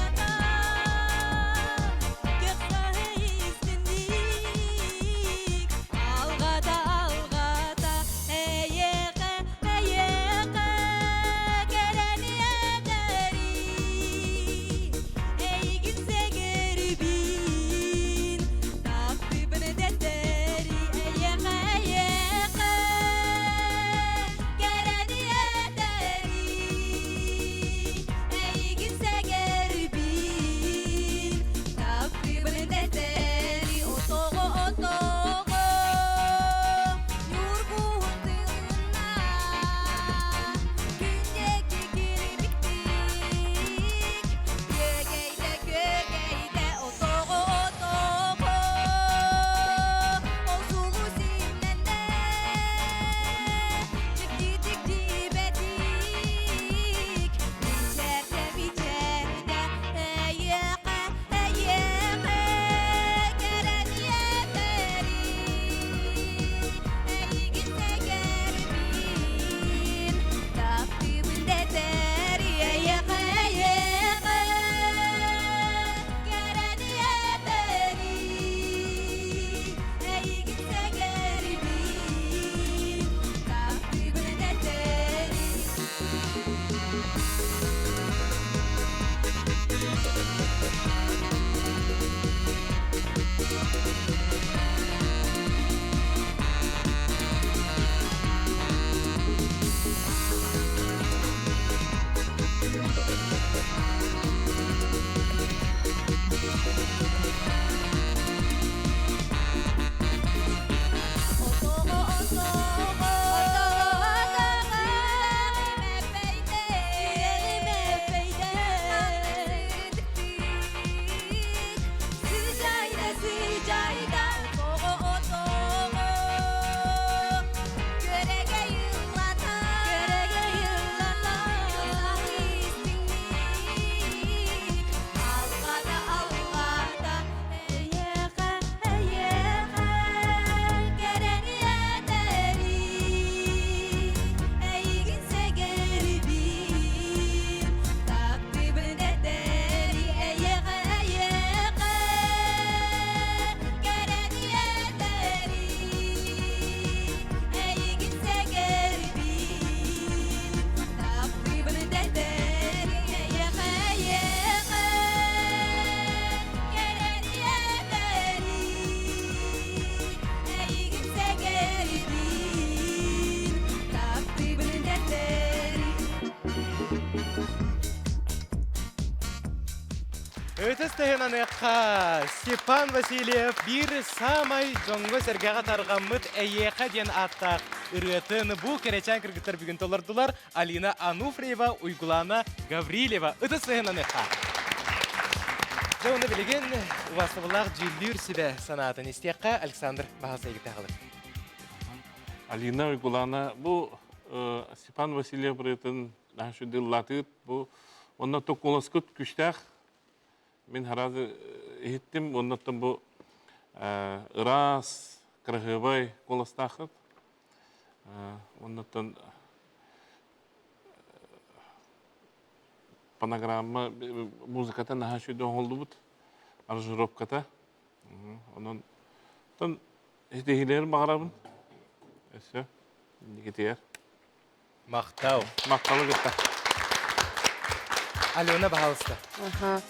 Speaker 3: Ытыс тыһынаныахха Степан Васильев биир саамай дьоҥҥо-сэргэҕэ тарҕаммыт «Эйиэхэ» диэн ааттаах ырыатын бу кэрэчээн кыргыттар бүгүн толордулар Алина Ануфриева, Уйгулаана Гаврильева. Ытыс тыһынаныахха! Дьэ, уонна билигин убаастабыллаах дьүүллүүр сүбэ санаатын истиэххэ Александр Баһылсайгытааҕылар.
Speaker 7: Алина Уйгулаана бу Степан Васильев ырыатын наһаа үчүгэй ыллаатыгыт бу онно токколоскут күштээх мин харазы иһиттим оннуттан бу ыраас кыраһыабай куоластааххыт оннуттан фонограмма музыката наһаа үчүгэй оҥоһуллубут аранжировката онон ситиһиилэри баҕарабын өссө инникитигэр
Speaker 3: Махтал.
Speaker 7: Махталы кытта.
Speaker 3: Алена, пожалуйста.
Speaker 6: Ага.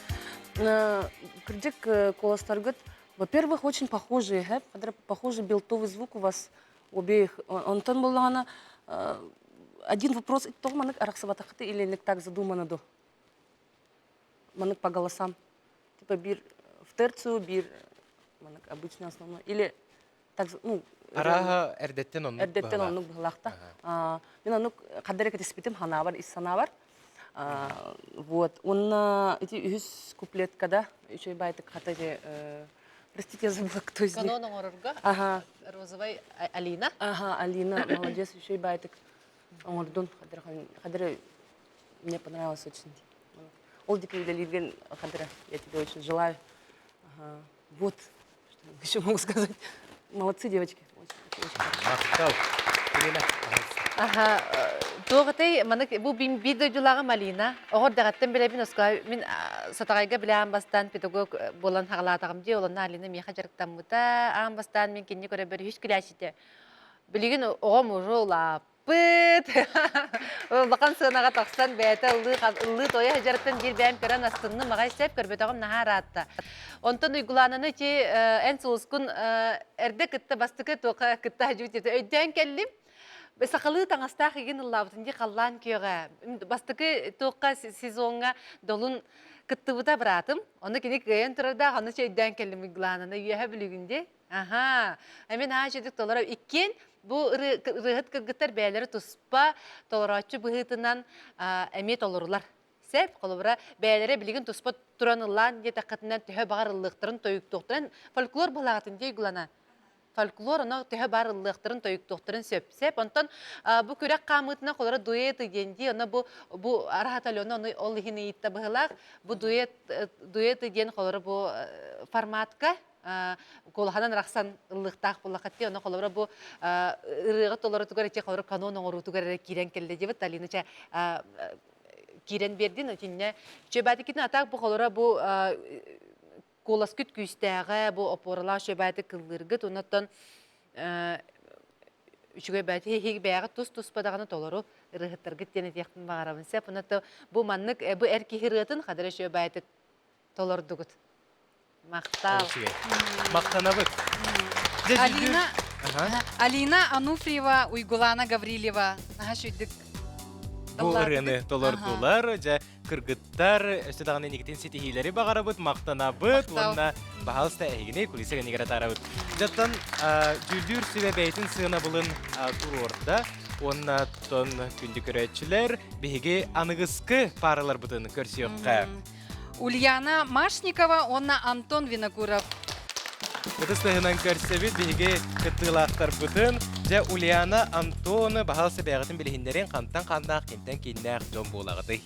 Speaker 6: Кырдьык куоластаргыт, во-первых, очень похожие, похожий белтовый звук у вас обеих. Онтон буллаҕына один вопрос тоҕо маннык арахсыбатаххыты или так задумано до? Маннык по голосам. Типа бир в терцию, бир маннык обычный основной. Или так, ну,
Speaker 3: Арааһа эрдэттэн оннук
Speaker 6: эрдэттэн оннук быһылаахта. Мин оннук хаддара кэтиспитим ханаабар ис санаабар. Вот. Уонна ити үһүс куплеткада үчүгэй баайтык хата ити простите, я забыла, кто из них.
Speaker 8: Канон оҥорорго
Speaker 6: Ага.
Speaker 8: розовай Алина.
Speaker 6: Ага, Алина, молодец, үчүгэй баайтык оҥордун. Хадара мне понравилось очень. Ол дики үлэлииргин хадара я тебе очень желаю. Ага. Вот, что еще могу сказать. Молодцы, девочки.
Speaker 3: Махтал. Ирина,
Speaker 8: Аха, туоҕатай маны бу биир дойдулааҕым Алина. Оҕор даҕаттан билэбин оскуола мин Сатаҕайга билэ аан бастаан педагог буолан хаҕалаатаҕым дии. Олонно Алина миэхэ дьарыктаммыта. Аан бастаан мин кинини көрөбөр үһүс күлээччитэ. Билигин оҕом уже улааппыт. Улахан сыанаҕа тахсан бэйэтэ ыллыы ыллыы тойо сылдьарыттан биир бэйэм көрөн астынным аҕай сөп көрбөтөҕүм наһаа ыраатта. Онтон Уйгулаананы ити эн сулускун эрдэ кытта бастакы туохха кытта сылдьыбыт өйдөөн кэллим. Сахалыы таҥастаах игин ыллаабытын дии халлаан күөҕэ. Бастакы туохха сезоҥҥа долун кыттыбыта быраатым. Ону кини кыайан турардаах, ону өйдөөн кэллим Уйгулаананы үөһэ бүлүгүн дии. Аха. Эмин аа чөдүк толоро иккиэн бу ырыаһыт кыргыттар бэйэлэри туспа толорооччу быһыытынан эмиэ толорулар. Сеп, холобура, бэйэлэрэ билигин туспа туран ыллаан диэтэххитинэн төһө баҕар ыллыахтарын тойуктуохтарын фольклор былаҕатын дии уйгулана. Фольклор оно төһө баар ыллыахтарын тойуктуохтарын сөп. Сеп, онтон бу күрэх хаамыытынан холоро дуэты диэн дии, оно бу бу араһат Алена ону ол иһин ыйытта быһылаах. Бу дуэт дуэты диэн холоро бу форматка куолаһынан арахсан ыллыахтаах буоллаххыт онно холобура бу ырыаҕа толорутугар ити холобура канон оҥоруутугар эрэ киирэн кэллэ диэбит Алина чэ киирэн биэрдин итиннэ чөбээтикитин атаак бу холобура бу куоласкыт күүстээҕэ бу опоралаах чөбээтик кыллыыргыт оннуттан үчүгэй бэйэти иһиг бэйэҕит тус-туспа даҕаны толору ырыаһыттаргыт диэн этиэхпин баҕарабын сеп оннуттан бу маннык бу эр киһи ырыатын хадара чөбээтик толордугут Махтал.
Speaker 3: Махтанабыт.
Speaker 4: Алина, Алина Ануфриева, Уйгулана Гаврильева. Наһаа үчүгдүк
Speaker 3: Бу ырыаны толордулар, дьэ кыргыттар, өссө даҕаны инникитин ситиһиилэри баҕарабыт, махтанабыт уонна баһаалыста эһигини кулиса кэннигэр атаарабыт. Дьаттан дьүүллүүр сүбэ бэйэтин сыанабылын туруорда уонна тон күндү көрөөччүлэр биһиги аныгыскы паараларбытын көрсүөххэ.
Speaker 4: Ульяна Машникова уонна Антон Винокуров.
Speaker 3: Ытыс тыһынан көрсөбүт биһиги кыттыылаахтарбытын. Дьэ, Ульяна, Антоны баһаалыста бэйэҕитин билиһиннэрин хантан ханнаах, кимтэн кииннээх дьон буолаҕытый?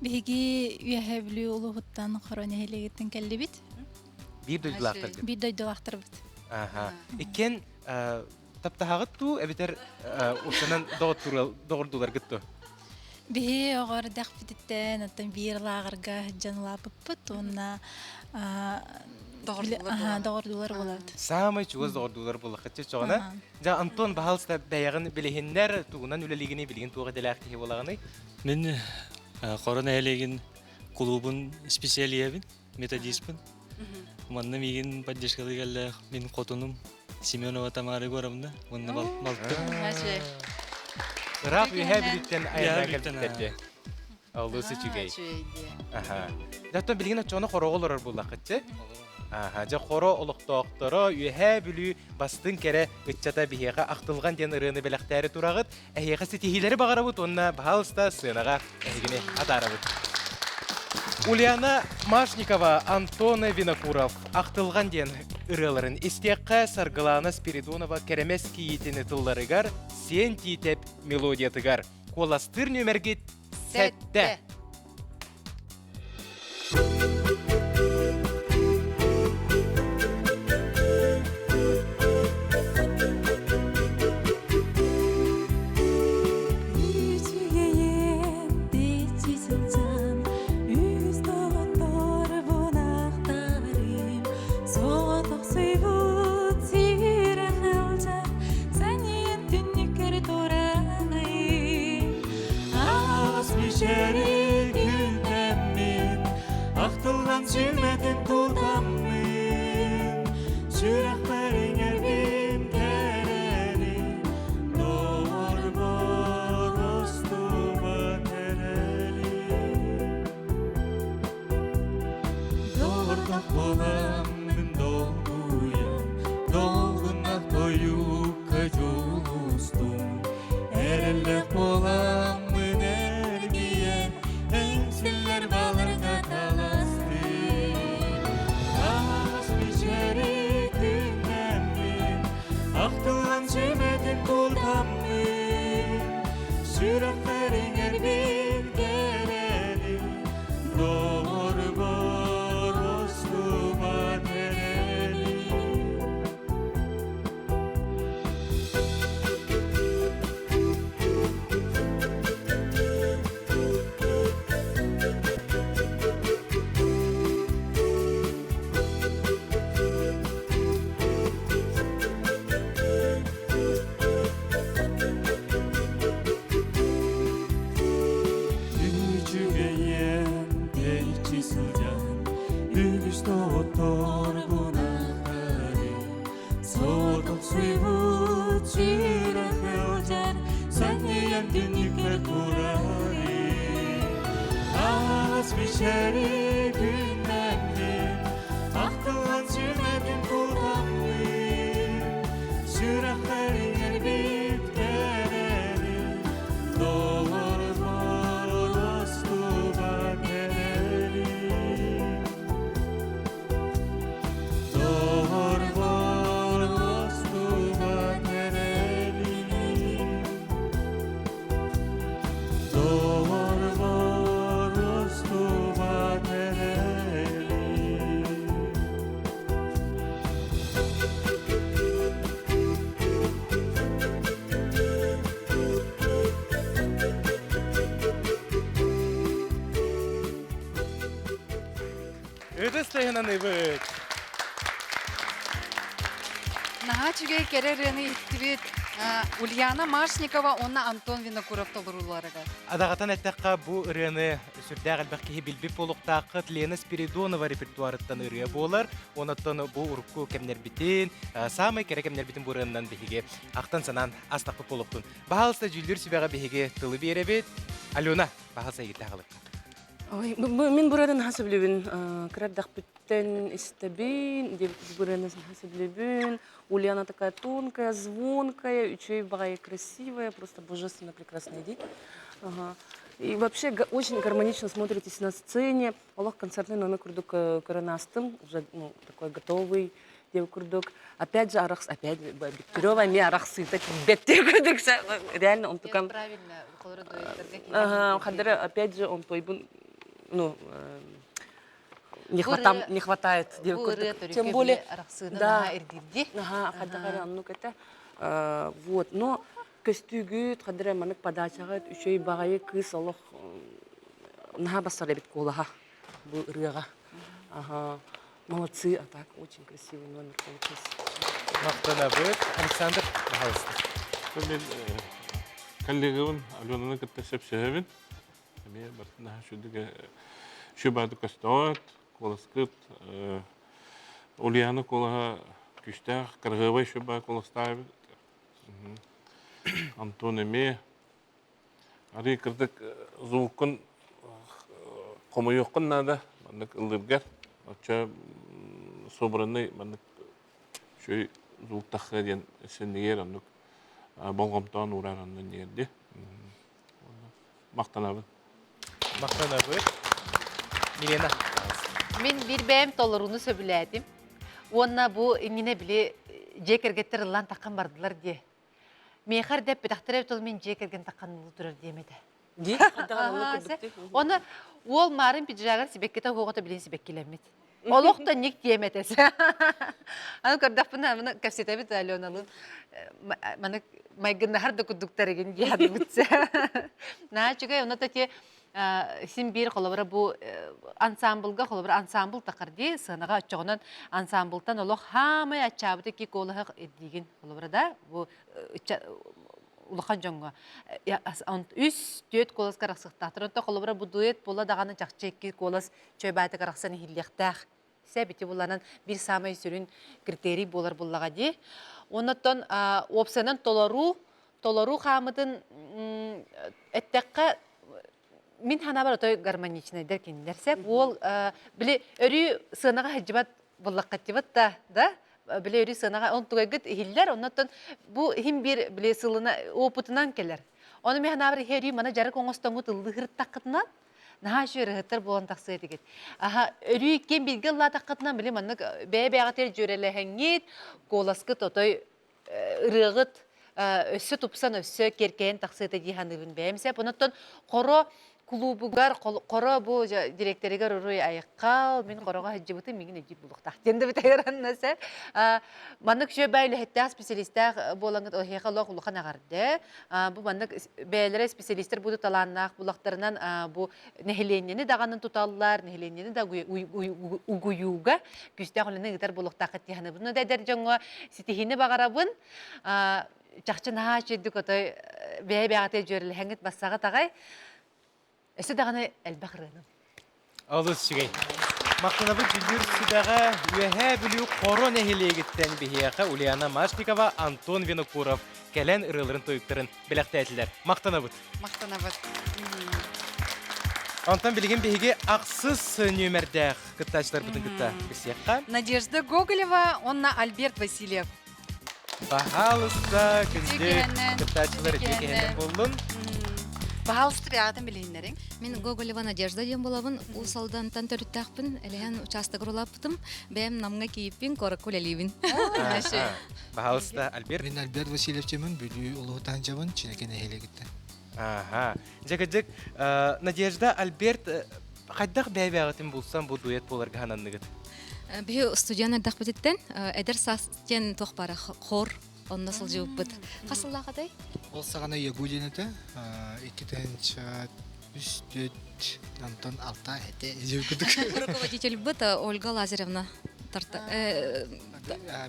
Speaker 2: Биһиги Үөһээ Бүлүү улууһуттан Хоро нэһилиэгиттэн кэллибит.
Speaker 3: Биир дойдулаахтаргыт?
Speaker 2: Биир дойдулаахтарбыт.
Speaker 3: Аха. Иккиэн таптаһаҕыт дуу, эбэтэр устанан доҕордууларгыт дуу?
Speaker 2: Биһи оҕо эрдэхпититтэн оттон биир лааҕырга сылдьан улааппыппыт уонна доҕордуулар буолабыт.
Speaker 3: Саамай чугас доҕордуулар буоллаххыт чоҕуна. Дьэ, Антон, баһаалыста бэйэҕин билиһиннэр, тугунан үлэлиигиний, билигин туох идэлээх киһи буолаҕыный?
Speaker 18: Мин Хоро нэһилиэгин кулуубун специалиһабын, методиспын. Манна миигин поддержкалыы кэллээх мин хотунум Семенова Тамара Егоровна уонна балтым.
Speaker 3: Ыраах үөһээ Бүлүүттэн айаннаан кэлбиттэр дии. Олус үчүгэй. Аха. Дьэ, билигин оччоҕуна хороҕо олорор буоллаххытчы. Аха, дьэ хоро олохтоохторо Үөһээ Бүлүү бастыҥ кэрэ ыччата биһиэхэ ахтылҕан диэн ырыаны бэлэхтээри тураҕыт. Эһиэхэ ситиһиилэри баҕарабыт уонна баһаалыста сыанаҕа эһигини атаарабыт. Ульяна Машникова, Антона Винокуров «Ахтылҕан» диэн ырыаларын истиэххэ Саргылаана Спиридонова кэрэмэс кийиитин тылларыгар Сиэн Тиитэп мелодиятыгар куоластыыр нүөмэргит сэттэ.
Speaker 17: Ахтыллан сүмэтин тутаммын, сүрэхпэр иҥэрбин кэрэни, доҕорбор устубат эрэли. Доҕордох буоламмын долгуйан, долгуннах тойукка дьулустум, эрэллээх буоламмын эргийэн, эҥсиллэр баларга таластым. Аас мичэри күннэммин, ахтыллан сүмэтин тутаммын, сүрэхпэр иҥэрбин кэрэни, доҕорбор устубат эрэли. Үчүгэйэн тэйиччи сылдьан, үгүс доҕотторбун ахтарым. Соҕотохсуйбут сүрэх ыалдьар, санньыйан түннүкпэр турарым. Аас мичэри күннэммин, ахтыллан сүмэтин тутаммын, сүрэхпэр иҥэрбит кэрэни, доҕорбор устубат эрэли. Доҕорбор устубат эрэли. Доҕорбор устубат эрэли.
Speaker 3: Ытыс тыаһынан ыбыт.
Speaker 4: Наһаа үчүгэй кэрэ ырыаны иһиттибит. Ульяна Машникова уонна Антон Винокуров толорууларыгар.
Speaker 3: Адаҕатан эттэххэ, бу ырыаны сүрдээх элбэх киһи билбит буолуохтааххыт. Лена Спиридонова репертуарыттан ырыа буолар. Онон бу урукку кэмнэрбитин, саамай кэрэ кэмнэрбитин бу ырыаннан биһиги ахтан-санаан астахпыт буолуохтун. Баһаалыста дьүүллүүр сүбэҕэ биһиги тылы биэрэбит. Алена, баһаалыста эйигиттэн аҕалык.
Speaker 6: Ой, мин бу ырыаны наһаа сөбүлүүбүн. Кыра эрдэхпиттэн истэбин, бу ырыаны наһаа сөбүлүүбүн. Ульяна такая тонкая, звонкая, үчүгэй баҕайы красивая, просто божественно прекрасная дии. Ага. И вообще очень гармонично смотритесь на сцене. Олох концертный номер курдук көрөн аастым, уже ну, такой готовый диэн курдук. Опять же, арахс, опять Бектерева эмиэ арахсыыта тиийбэт диэн курдук. Реально он тукам
Speaker 8: Правильно,
Speaker 6: Ага, хадара опять же он тойбун ну не хватам не хватает диэн курдук. Тем более
Speaker 8: да,
Speaker 6: ага, хадара оннук это вот, но көстүүгүт хадара манык подачаҕа үчүгэй баҕайы кыыс олох наһаа бассар эбит куолаһа бу ырыаҕа. Ага, молодцы, а так очень красивый номер получился.
Speaker 3: Махтанабыт. Александр, пожалуйста.
Speaker 7: Мен коллегабын Аленаны кытта сөпсөһөбүн. Эмиэ барытын шүдүгэ шүбады көстөөт, куоласкыт Ульяна куолаһа күстээх, кыргыабай шүба куоластаабыт. Антон эмиэ арый кырдык звуккун. Хомойуоххун наада маннык ыллыыргар. Оччо собранный маннык үчүгэй звук тахсыа диэн сэннигэр оннук болҕомтоон уурар онно диэрди. Махтанабын.
Speaker 3: Махтанабыт. Милена.
Speaker 8: Мин биир бэйэм толорууну сөбүлээтим. Уонна бу иннинэ били дьиэ кэргэттэр ыллаан таххан бардылар диэ. Миэхэ эрдэ эппэтэхтэрэ эбит ол мин дьиэ кэргэн таххан турар диэм этэ. Оны уол маарын пиджагар сибэккитэ оһуоҕата билин сибэккилэммит. Олох да ник диэм этэ. Аны көрдөхпүнэ маны кэпсэтэбит Аленалыын маны майгыннаһар да курдуктар игин диэхадыбыт. Наһаа үчүгэй онно те син биир холобура бу ансамблга холобура ансамбл тахар дии сыанаҕа оччоҕунан ансамблтан олох хаамай аччаабыт икки куолаһы ирдиигин холобура да бу улахан дьоҥҥо үс түөрт куоласка арахсыахтаахтар онто холобура бу дуэт буола даҕаны чахчы икки куолас чөй баайтык арахсан иһиллиэхтээх сэ бити буланан биир саамай сүрүн критерий буолар буллаҕа дии оннуттан уопсайынан толоруу толоруу хаамытын эттэххэ мин санаабар отой гармоничнайдар кинилэр сеп уол били өрүү сыанаҕа сылдьыбат буллаххаттыбат да да били өрүү сыанаҕа он тугайгыт иһиллэр оннуттан бу иһин биир били сылына опытынан кэлэр ону мин санаабар иһи өрүү мана дьарык оҥостоҥҥут ыллыһыртаххытынан наһаа үчүгэй ырыһыттар буолан тахсыа этигит. Аха, өрүү иккиэн бииргэ ыллаатаххытына, били маннык бэйэ-бэйэҕитигэр дьүөрэлэһэҥҥит, куоласкыт отой ырыаҕыт өссө тупсан, өссө киэркэйэн тахсыа этэ дии саныыбын бэйэм сөп. Онон хоро клубугар, хоро бу директорыгар уруй айыккал, мин хороҕо сылдьыбытым, миигин өйдүүр булуохтаах диэн да бүтэгэр анна сөп. Маннык үчүгэй баай үлэһиттээх специалистаах буолаҥҥыт эһиэхэ олох улахан эҕэрдэ. Бу маннык бэйэлэрэ специалистэр буду талааннаах булахтарынан бу нэһилиэнньэни даҕаны туталлар, нэһилиэнньэни да угуйууга күүстээх үлэни ыытар буолуохтааххыт дии саныыбын. Да эдэр дьоҥҥо ситиһиини баҕарабын. Чахчы наһаа үчүгэйдик отой бэйэ-бэйэҕитигэр дьүөрэлэһэҥҥит бассаҕыт аҕай. Өссө даҕаны элбэх ырыаны.
Speaker 3: Олус үчүгэй. Махтанабыт дьүүллүүр сүбэҕэ Үөһээ Бүлүү Хоро нэһилиэгиттэн биһиэхэ Ульяна Машникова, Антон Винокуров кэлэн ырыаларын тойуктарын бэлэхтээтилэр. Махтанабыт.
Speaker 4: Махтанабыт.
Speaker 3: Онтон билигин биһиги ахсыс нүөмэрдээх кыттааччыларбытын кытта билсиэххэ.
Speaker 4: Надежда Гоголева уонна Альберт Васильев.
Speaker 3: Баһаалыста, күндү кыттааччылар үтүө киһинэн буоллун.
Speaker 4: Баһаалыста бэйэҕитин билиһиннэриҥ.
Speaker 15: Мин Гоголева Надежда диэн буолабын. Уус Алдантан төрүттээхпин. Элэһэн учаастагар улааппытым. Бэйэм Намҥа кииппин, куоракка үлэлиибин.
Speaker 3: Баһаалыста, Альберт.
Speaker 19: Мин Альберт Васильевчимын, Бүлүү улууһуттан дьабын, Чинэки нэһилиэгиттэн.
Speaker 3: Аха. Дьэ, Надежда, Альберт хайдах бэйэ-бэйэҕитин булсан бу дуэт буоларга сананныгыт?
Speaker 15: Биһи студент эрдэхпититтэн эдэр саас диэн туох баара хор онно сылдьыбыппыт. Хас сыллаах этэй?
Speaker 19: Ол саҕана ЯГУ диэн этэ. 2003 4 Антон алта этэ
Speaker 15: Руководительбыт Ольга Лазаревна тарта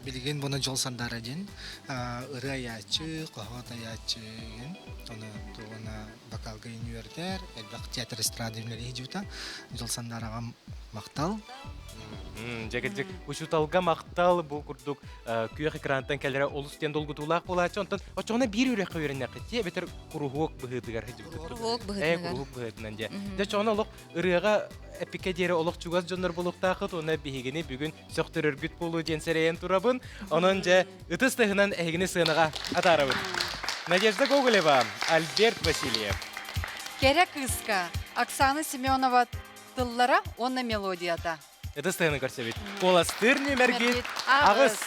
Speaker 19: билигин буну Дьол Сандара диэн ырыа айааччы, хоһоон айааччы диэн ону тугуна вокалга үөрэтэр, элбэх театр эстрада үлэлии дьута. Дьол Сандараҕа махтал.
Speaker 3: Дьэ, учууталга махтал бу курдук күөх экрантан кэлэрэ олус диэн долгутуулаах буолааччы. Онтон оччоҕуна биир үрэххэ үөрэннэххит дии эбэтэр куруһуок быһыытыгар
Speaker 15: Куруһуок быһыытыгар.
Speaker 3: Куруһуок быһыытынан дьэ. Дьэ, оччоҕуна олох ырыаҕа эпикэ диэри олох чугас дьоннор буолуохтааххыт уонна биһигини бүгүн сөхтөрөргүт буолуо диэн сэрэйэн турабын. Онон дьэ, ытыс тыһынан эһигини сыанаҕа атаарабыт. Надежда Гоголева, Альберт Васильев.
Speaker 4: Кэрэ кыыска Оксана Семенова тыллара уонна мелодията.
Speaker 3: Ытыс тыһынан көрсөбүт. Куоластыыр нүмергит аҕыс.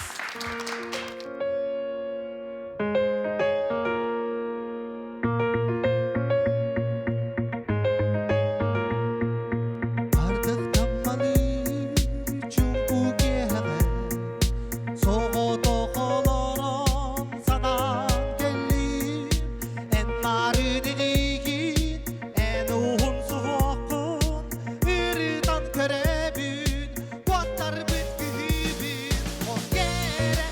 Speaker 14: Ырытан көрөбүн, куоттарбыт күһүүбүн, хос кэрэ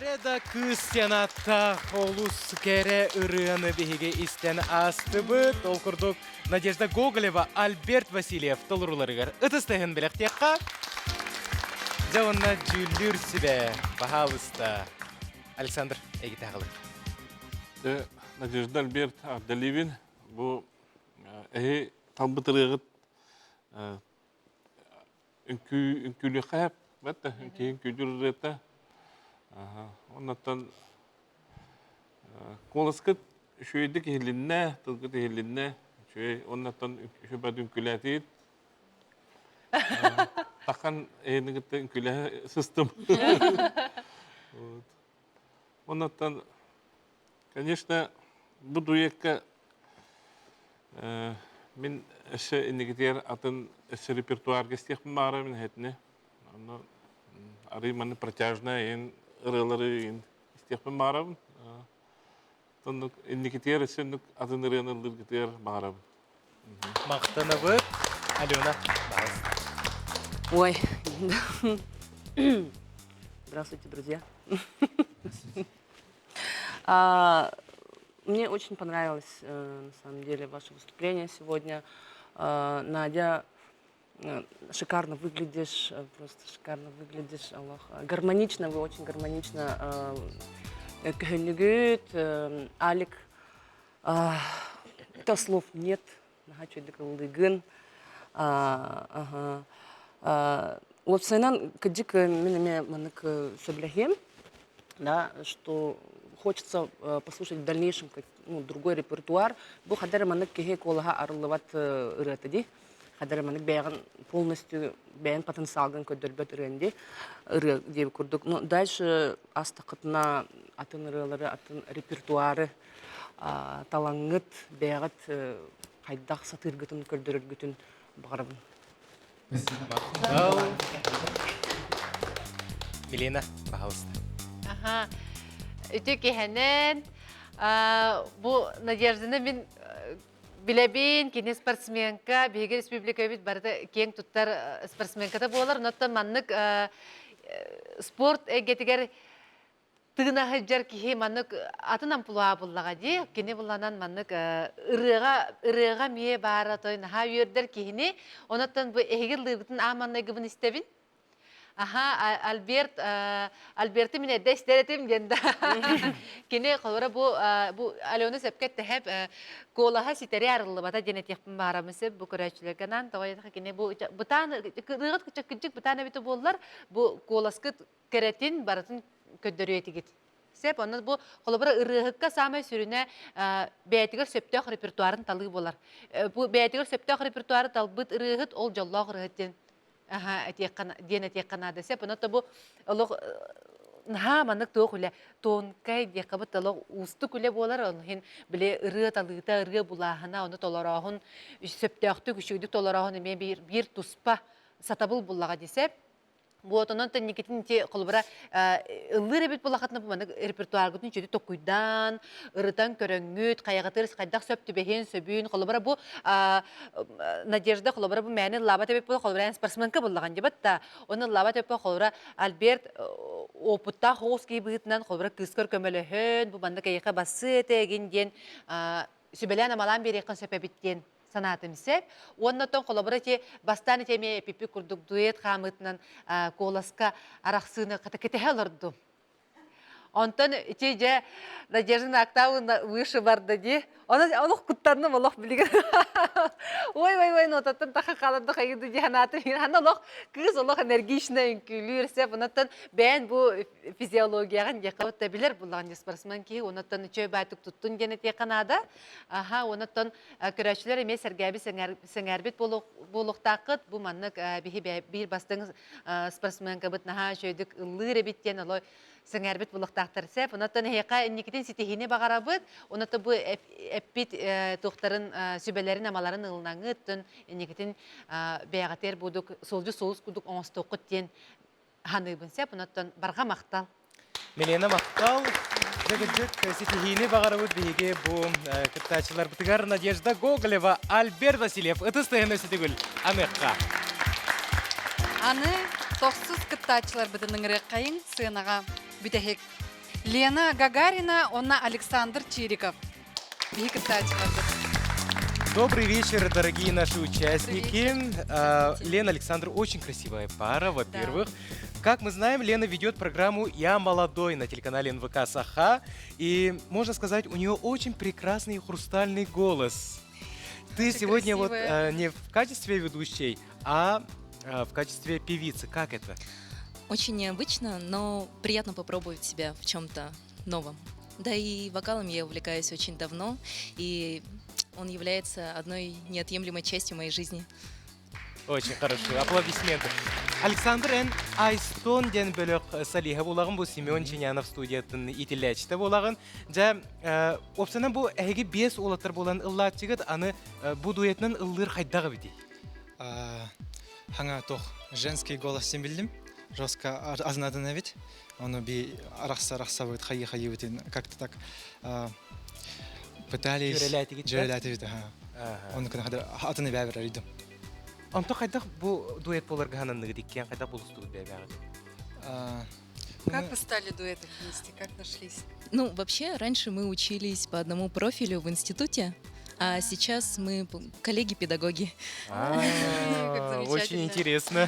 Speaker 3: Кэрэ да кыыс сенаттаах олус кэрэ ырыаны биһиги истэн аастыбыт. Ол курдук Надежда Гоголева, Альберт Васильев толоруларыгар ытыс тыһын бэлэхтиэххэ. Дьэ уонна дьүүллүүр сүбэ, баһаалыста. Александр, эйгитэ аҕалык.
Speaker 7: Надежда Альберт Абдалибин бу эһи талбыт ырыаҕыт үҥкүү үҥкүүлүөххэ бэтэ үҥкүү үҥкүүлүүр ырыата оннуттан куоласкыт үчүгэйдик иһилиннэ тылгыт иһилиннэ үчүгэй оннуттан үчүгэй үҥкүүлээтигит тахан эһини кытта үҥкүүлэһэ сыстым оннуттан Конечно, бу дуэкка мин өссө инникитигэр атын өссө репертуарга истиэхпин баҕарабын эһэтини. Онно арый манны протяжная ин ырыалары ин истиэхпин баҕарабын. Оннук инникитигэр өссө оннук атын ырыаны ыллыыргытыгар баҕарабын.
Speaker 3: Махтанабыт. Алена,
Speaker 6: Ой, здравствуйте, друзья. А, мне очень понравилось, э, на самом деле, ваше выступление сегодня. А, Надя, э, шикарно выглядишь, э, просто шикарно выглядишь, Аллах. Гармонично, вы очень гармонично. Көһүнүгүт, Алик, то слов нет, наһаа үчүгэйдик ыллыгын. Ага. Уопсайынан, кырдьык, мин эмиэ маннык сөбүлэһиэм, да, что хочется послушать в дальнейшем ну, другой репертуар. Бу хадары маннык киһи куолаһа арыллыбат ырыата дии. Хадары маннык бэйэҕин полностью бэйэн потенциалгын көрдөрбөт ырыан дии. Ырыа диэбит курдук. Но дальше астаххытына атын ырыалары, атын репертуары талаҥҥыт, бэйэҕит хайдах сатыыргытын көрдөрөргүтүн баҕарабын.
Speaker 3: Милена, пожалуйста.
Speaker 8: Аха. Үтүө киһэнэн бу Надежданы мин билэбин, кини спортсменка, биһиги республикабыт барыта киэҥ туттар спортсменката буолар. Онон маннык спорт эйгэтигэр тыына сылдьар киһи маннык атын амплуа буллаҕа дии. Кини буланан маннык ырыаҕа ырыаҕа эмиэ баара той наһаа үөрдэр киһини. Онон бу эһиги ыллыыргытын аан маҥнайгыбын истэбин. Аха, Альберт, Альберты мин эрдэ истэр этим диэн да. Кини холобура бу бу Алена сөпкө эттэһэп куолаһа ситэри арыллыбата диэн этиэхпин баарабын сөп бу көрөөччүлэргэ анаан тоҕо диэтэххэ кини бу бытаан ырыаҕыт кырдьык бытаан эбитэ буоллар бу куоласкыт кэрэтин барытын көрдөрүө этигит. Сөп, онно бу холобура ырыаһыкка саамай сүрүнэ бэйэтигэр сөптөөх репертуарын талыы буолар. Бу бэйэтигэр сөптөөх репертуары талбыт ырыаһыт ол дьоллоох ырыаһыт диэн этиэххэ диэн этиэххэ наада. Сөп, онно бу олох наһаа маннык туох үлэ тонкай диэххэ бу олох уустук үлэ буолар ол иһин били ырыа талыыта ырыа булааһына ону толорооһун сөптөөхтүк үчүгэйдик толорооһун эмиэ биир биир туспа сатабыл буллаҕа дии сөп Вот онон тэнникитин ити холобура ыллыыр эбит булахатына бу маннык репертуаргытын үчүгэй токуйдаан, ырытан көрөҥҥүт, хайаҕытыр хайдах сөп түбэһиэн сөбүн, холобура бу Надежда холобура бу мээнэ ыллаабат эбит була холобура спортсменка буллаҕын дебат да оны ыллаабат эбит холобура Альберт опыттаах оҕус киһи быһыытынан холобура кыыскар көмөлөһөн бу маннык эйиэхэ бассыы этэ эгин диэн сүбэлээн-амалаан биэриэххин сөп эбит диэн санаатым сөп. Уонна оттон холобура ити бастаан ити эмиэ эпиппит курдук дуэт хаамыытынан куоласка арахсыыны хата кэтэһэ олордум. Онтон ити дьэ Надежда на октаву выше барда дии. Онон олох куттанным олох билигин. Ой ой ой нотаттан таха хааларды хайыды дии санаатым. Ханна олох кыыс олох энергичная үҥкүүлүүр сөп. Онон бэйэн бу физиологияҕын диэххэ да билэр буллаҕын спортсмен киһи онон үчүгэй баайтык туттун диэн этиэххэ наада. Аха, онон көрөөччүлэр эмиэ сэргээбит сэҥээрбит буолуохтааххыт. Бу маннык биһи биир бастыҥ спортсменкабыт наһаа үчүгэйдик ыллыыр эбит диэн олой сэҥээрбит буолуохтаахтар сөп. Онон эһиэхэ инникитин ситиһиини баҕарабыт. Онон бу эппит туохтарын сүбэлэрин-амаларын ылынаҥыт, инникитин бэйэҕитигэр будук суолдьу сулус курдук оҥостуоххут диэн ханыыбын сөп. Онон барҕа махтал.
Speaker 3: Милена махтал. Дьэ ситиһиини баҕарабыт биһиги бу кыттааччыларбытыгар Надежда Гоголева, Альберт Васильев ытыс тыһын өсүтүгүл аныахха.
Speaker 4: Аны тохсус кыттааччыларбытын ыҥырыаххайыҥ сыанаҕа бүтэһик. Лена Гагарина, онна Александр Чириков. Биһи кыттааччыларбыт.
Speaker 3: Добрый вечер, дорогие наши участники. Лена, Александр, очень красивая пара, во-первых. Как мы знаем, Лена ведет программу «Я молодой» на телеканале НВК «Саха». И, можно сказать, у нее очень прекрасный хрустальный голос. Ты
Speaker 4: Очень
Speaker 3: сегодня вот
Speaker 4: красивая.
Speaker 3: не в качестве ведущей, а в качестве певицы. Как это?
Speaker 15: Очень необычно, но приятно попробовать себя в чем-то новом. Да и вокалом я увлекаюсь очень давно, и он является одной неотъемлемой частью моей жизни.
Speaker 3: Очень хорошо. Аплодисменты. Александр Н. Айстон диэн бөлөх солиһа буолаҕын бу Семен Чинянов студиятын иитиллээччитэ буолаҕын. Дьэ, уопсанан бу эһиги биэс уолаттар буолан ыллааччыгыт, аны бу дуэтынан ыллыыр хайдах эбитий?
Speaker 11: Хаҥа туох женский голос син биллим. Жестко азынатын эбит. Ону би арахса-арахсабыт, хайы-хайыбытын как-то так пытались...
Speaker 3: Дьүөрэлээтигит да?
Speaker 11: Дьүөрэлээтибит, аха. Ону кына атын эбээ берер
Speaker 3: Онто хайдах бу дуэт буоларга хананныгыт иккиэн хайдах булустугут бэйбээҕит?
Speaker 4: Как вы стали дуэтом вместе? Как нашлись?
Speaker 15: Ну, вообще, раньше мы учились по одному профилю в институте, а сейчас мы коллеги-педагоги.
Speaker 3: А, очень интересно.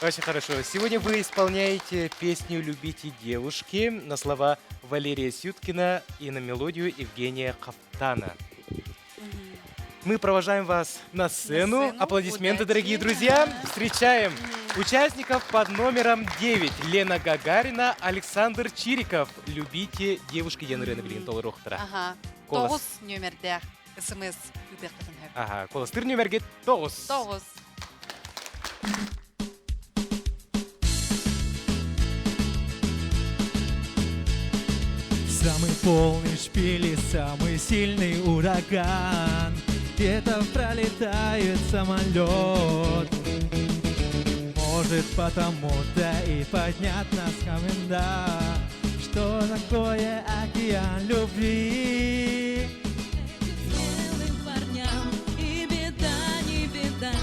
Speaker 3: Очень хорошо. Сегодня вы исполняете песню «Любите девушки» на слова Валерия Сюткина и на мелодию Евгения Хафтана. Мы провожаем вас на сцену.
Speaker 4: На сцену.
Speaker 3: Аплодисменты,
Speaker 4: Удачи.
Speaker 3: дорогие друзья. Встречаем участников под номером 9. Лена Гагарина, Александр Чириков. Любите девушки диэн ырыаны билигин толоруохтара.
Speaker 4: Ага.
Speaker 3: Куолас.
Speaker 4: Тоҕус нүөмэрдээх СМС ыытыаххытын сөп.
Speaker 3: Ага, куоластыыр нүөмэргит 9.
Speaker 4: 9.
Speaker 17: Самый полный шпиль и самый сильный ураган. Где-то пролетает самолет. Может, потому-то и поднят нас комендант, Что такое океан любви?
Speaker 1: Смелым парням и беда не беда,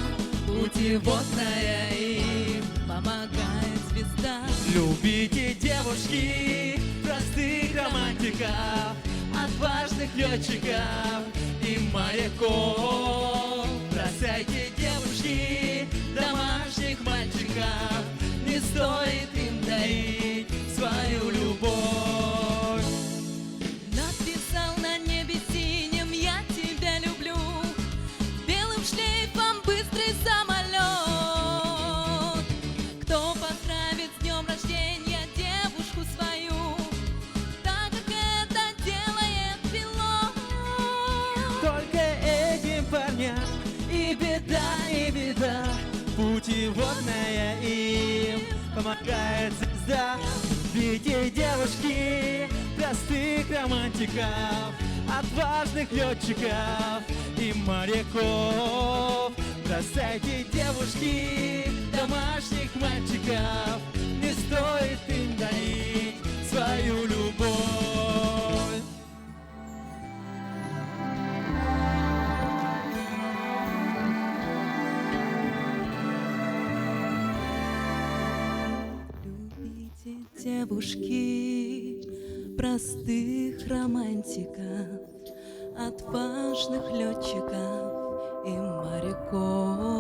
Speaker 1: Путеводная им помогает звезда.
Speaker 17: Любите девушки, простых романтиков, отважных летчиков и моряков. Бросайте девушки домашних мальчиков, не стоит им дарить свою любовь.
Speaker 1: Написал на небе синим «Я тебя люблю», Белым шлейфом быстрый самолет. Кто поздравит с днем рождения девушку свою, Так как это делает пилот?
Speaker 17: Только этим парням и беда, и беда, Путеводная им помогает звезда. Любите девушки, простых романтиков, отважных летчиков и моряков. Бросайте девушки домашних мальчиков, не стоит им дарить свою любовь.
Speaker 1: Любите девушки простых романтиков, отважных летчиков и моряков.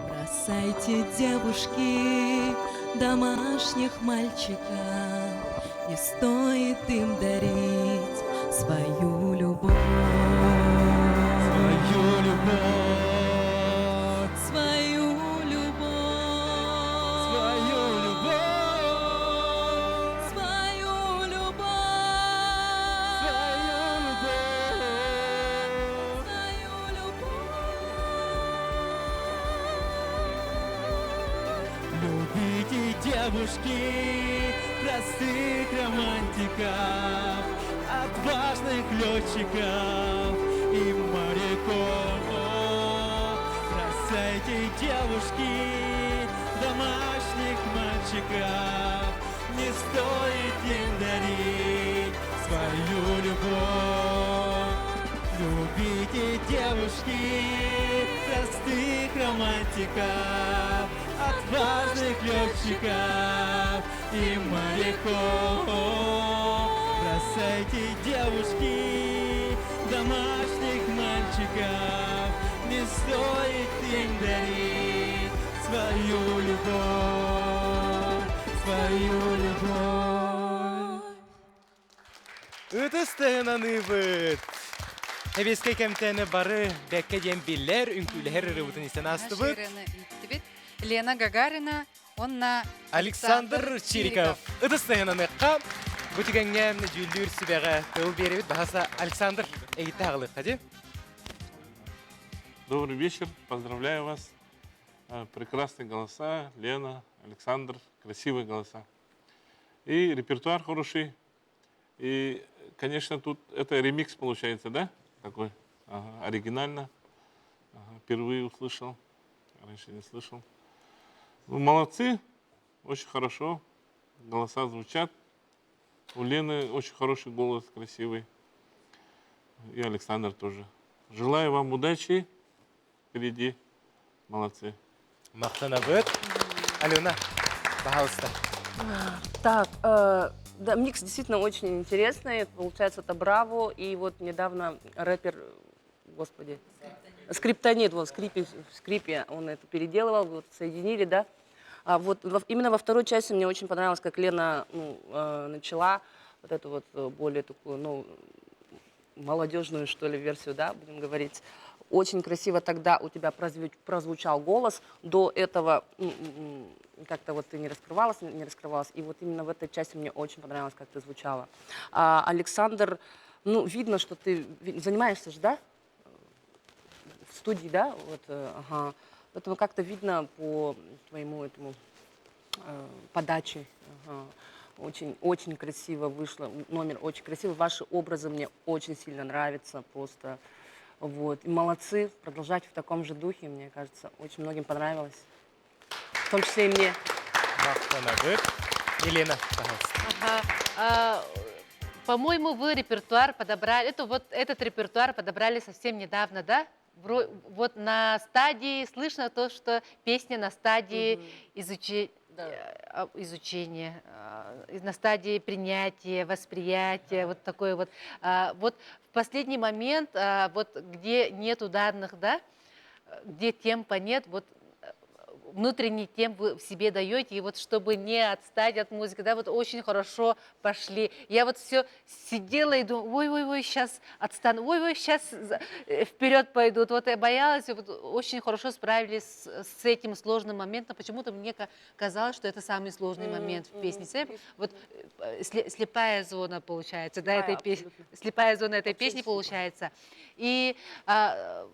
Speaker 1: Бросайте, девушки, домашних мальчиков, не стоит им дарить свою любовь.
Speaker 17: Свою любовь.
Speaker 1: Свою любовь.
Speaker 17: Свою любовь.
Speaker 1: Свою любовь.
Speaker 17: Свою любовь.
Speaker 1: Свою любовь.
Speaker 17: Любите девушки, простых романтиков, отважных летчиков и моряков. Бросайте, девушки, домашних мальчиков, не стоит им дарить свою любовь. Любите, девушки, простых романтиков, отважных летчиков и моряков. Бросайте, девушки, домашних мальчиков, не стоит им дарить свою любовь, свою любовь.
Speaker 3: Ытыс тыһынаныыбыт! Эбиэскэй кэмтэн бары бэккэ диэн биллэр, үҥкүүлэһэр ырыабытын истэн аастыбыт.
Speaker 4: иттибит. Лена Гагарина уонна
Speaker 3: Александр Чириков. Ытыс тыһынаныахха. Бу түгэҥҥэ дьүүллүүр сүбэҕэ тыл биэрэбит. Баһаса Александр эйитте аҕалыахха дии.
Speaker 7: Добрый вечер, поздравляю вас. Прекрасные голоса, Лена, Александр, красивые голоса. И репертуар хороший. И, конечно, тут это ремикс получается, да? Такой, ага, оригинально. Ага, впервые услышал, раньше не слышал. Ну, молодцы, очень хорошо, голоса звучат. У Лены очень хороший голос, красивый. И Александр тоже. Желаю вам удачи впереди. Молодцы.
Speaker 3: Махтанабыт. Алена, пожалуйста.
Speaker 6: Так, э, да, микс действительно очень интересный. Получается, это Браво. И вот недавно рэпер, господи, Скриптонит, вот в скрипе, в скрипе он это переделывал, вот соединили, да. А вот именно во второй части мне очень понравилось, как Лена ну, э, начала вот эту вот э, более такую, ну, молодежную, что ли, версию, да, будем говорить. Очень красиво тогда у тебя прозвучал голос. До этого как-то вот ты не раскрывалась, не раскрывалась. И вот именно в этой части мне очень понравилось, как ты звучала. А, Александр, ну, видно, что ты занимаешься же, да? В студии, да? Вот, э, ага. Поэтому как-то видно по твоему этому э, подаче. Ага. Очень, очень красиво вышло, номер очень красивый. Ваши образы мне очень сильно нравятся, просто. Вот. И молодцы, продолжать в таком же духе, мне кажется, очень многим понравилось. В том числе и мне.
Speaker 3: Елена, пожалуйста.
Speaker 8: Ага. А, по-моему, вы репертуар подобрали, это вот этот репертуар подобрали совсем недавно, да? Вот на стадии, слышно то, что песня на стадии угу. изучения, да. Э, изучения, э, на стадии принятия, восприятия, вот такой вот. А, вот в последний момент, а, вот где нет ударных, да, где темпа нет, вот внутренний темп вы в себе даете, и вот чтобы не отстать от музыки, да, вот очень хорошо пошли. Я вот все сидела и думаю, ой-ой-ой, сейчас отстану, ой-ой, сейчас э, вперед пойдут. Вот я боялась, вот очень хорошо справились с, с этим сложным моментом. Почему-то мне казалось, что это самый сложный mm-hmm. момент в песне. Mm-hmm. Вот э, слепая зона получается, да, этой песни, слепая зона этой песни получается. И а,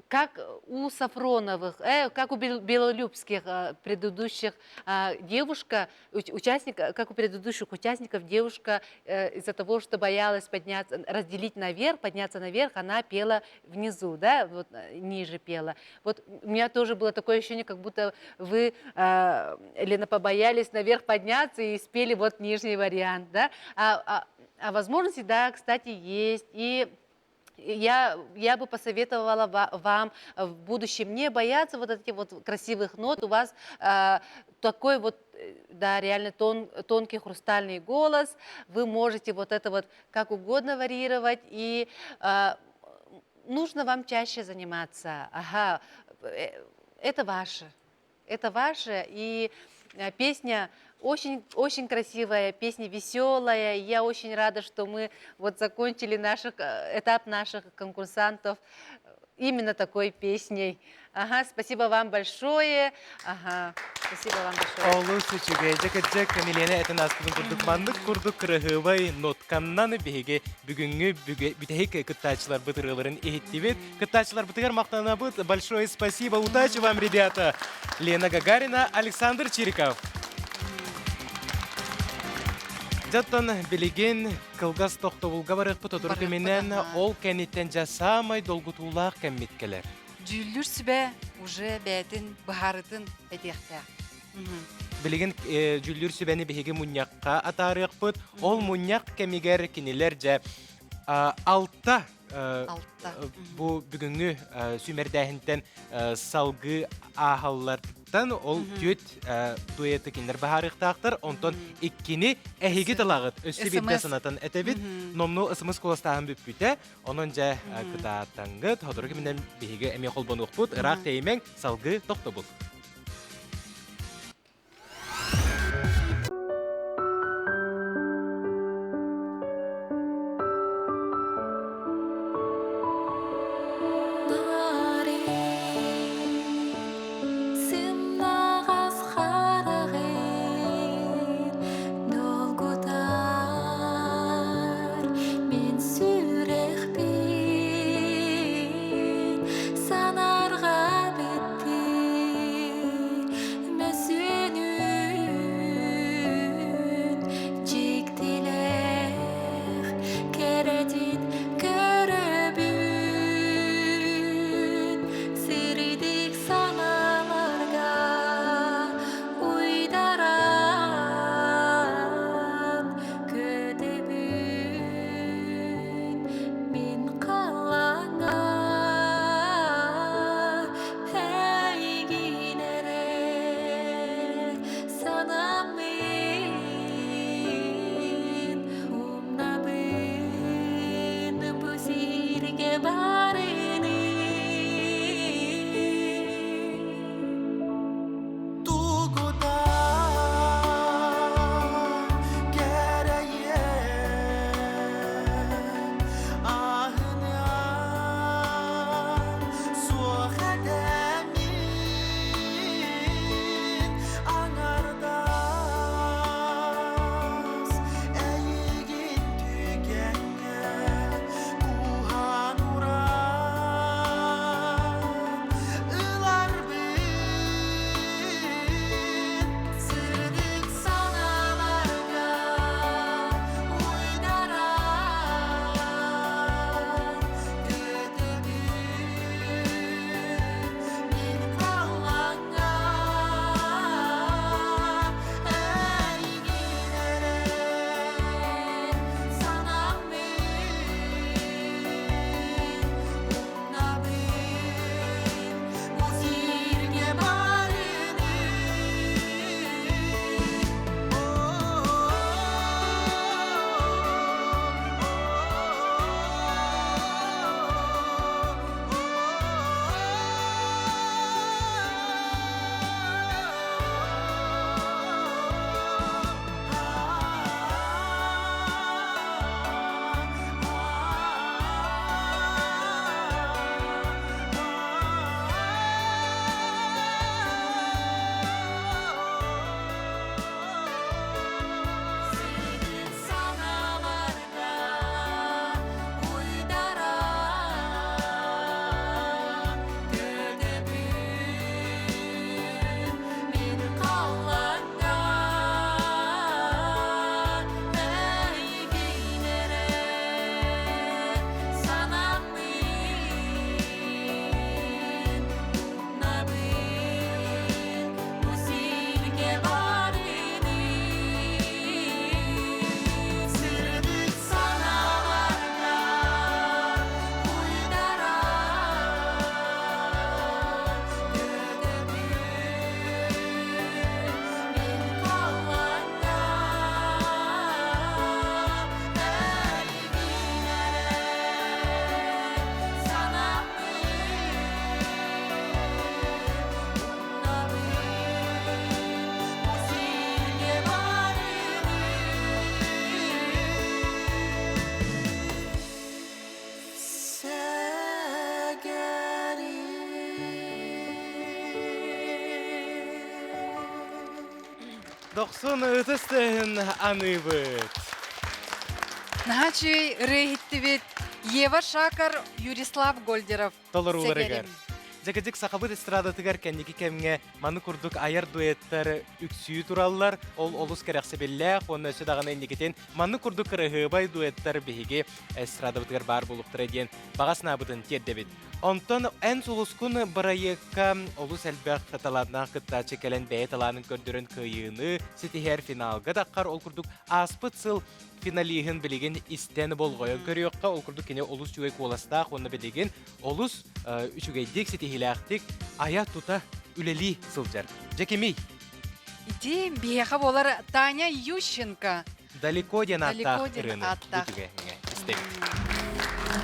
Speaker 8: как у Сафроновых, э, как у Белолюбских э, предыдущих э, девушка, участник, как у предыдущих участников, девушка э, из-за того, что боялась подняться, разделить наверх, подняться наверх, она пела внизу, да, вот э, ниже пела. Вот у меня тоже было такое ощущение, как будто вы, э, Лена, побоялись наверх подняться и спели вот нижний вариант, да. А, а, а возможности, да, кстати, есть. И я, я бы посоветовала вам в будущем не бояться вот этих вот красивых нот. У вас э, такой вот, э, да, реально тон, тонкий хрустальный голос. Вы можете вот это вот как угодно варьировать. И э, нужно вам чаще заниматься. Ага, э, это ваше. Это ваше. И э, песня очень, очень красивая, песня веселая. Я очень рада, что мы вот закончили наших, э, этап наших конкурсантов именно такой песней. Ага, спасибо вам большое. Ага, спасибо вам большое.
Speaker 3: Олус үчүгэй дьэ Камилена этэн ааспытын курдук маннык курдук кырыһыыбай нотканнан биһиги бүгүҥҥү бүтэһик кыттааччыларбыт ырыаларын иһиттибит. Кыттааччыларбытыгар махтанабыт. Большое спасибо. Удачи вам, ребята. Лена Гагарина, Александр Чириков. Дьоттон билигин кылгас тохтобулга барыахпыт отуру кэминэн ол кэнниттэн дьэ саамай долгутуулаах кэммит кэлэр.
Speaker 4: Дьүүллүүр сүбэ уже бэйэтин быһаарытын этиэхтээх.
Speaker 3: Билигин дьүүллүүр сүбэни биһиги мунньахха атаарыахпыт. Ол мунньах кэмигэр кинилэр дьэ алта бу бүгүҥҥү сүүмэрдээһинтэн салгыы ааһаллар. параттан ол түөт дуэты кинилэр баһаарыахтаахтар, онтон иккини эһиги талаҕыт өссө биирдэ санатан этэбит. Номну СМС куоластааһын бүппүтэ, онон дьэ кытаатаҥҥыт, сотору кэминэн биһиги эмиэ холбонуохпут, ыраах тэйимэҥ, салгыы тохтобул.
Speaker 1: Сымнаҕас хараҕын долгутар мин сүрэхпин санаарҕа бүттүм мөсүөнүн дьиктилээх кэрэтин көрөбүн сирдик санааларга уйдаран көтөбүн мин халлааҥҥа эйигин эрэ санаммын умнабын бу сиргэ барыны.
Speaker 17: Тугудан кэрэйэн аһынан суох этэммин аҥардас эйигин түгэҥҥэ куһаан уран ыларбын сырдык санааларга уйдаран көтөбүн мин халлааҥҥа эйигин эрэ санаммын умнабын бу сиргэ барыны. Сырдык санааларга уйдаран көтөбүн мин халлааҥҥа эйигин эрэ санаммын умнабын бу сиргэ барыны. Сырдык санааларга уйдаран көтөбүн мин халлааҥҥа эйигин эрэ санаммын умнабын бу сиргэ барыны.
Speaker 3: Дохсун ытыс тыаһын аныыбыт.
Speaker 4: Наһаа үчүгэй ырыа иһиттибит. Ева Шакар, Юрислав Гольдеров.
Speaker 3: Толорууларыгар.
Speaker 4: Сэгэрим.
Speaker 3: Дьэкэдьик сахабыт эстрадатыгар кэнники кэмҥэ маны курдук айар дуэттар үксүү тураллар. Ол олус кэрэхсэбиллээх уонна өссө даҕаны инникитин маннык курдук кыраһыабай дуэттар биһиги эстрадабытыгар баар буолуохтара диэн баҕа санаабытын тиэрдэбит. Онтон эн сулускун бырайыакка олус элбэх талааннаах кыттааччы кэлэн бэйэ талаанын көрдөрөн кыайыыны ситиһэр финалга таххар ол курдук ааспыт сыл финалиһын билигин истэн болҕойон көрүөххэ ол курдук кини олус үчүгэй куоластаах уонна билигин олус үчүгэйдик ситиһиилээхтик айа-тута үлэлии сылдьар. Дьэ кимий?
Speaker 4: Ити биһиэхэ буолар Таня Ющенко.
Speaker 3: Далеко диэн
Speaker 4: Далеко
Speaker 3: ааттаах
Speaker 4: диэн
Speaker 3: ырыаны
Speaker 4: ааттаах.
Speaker 3: бу түгэҥҥэ истэбит.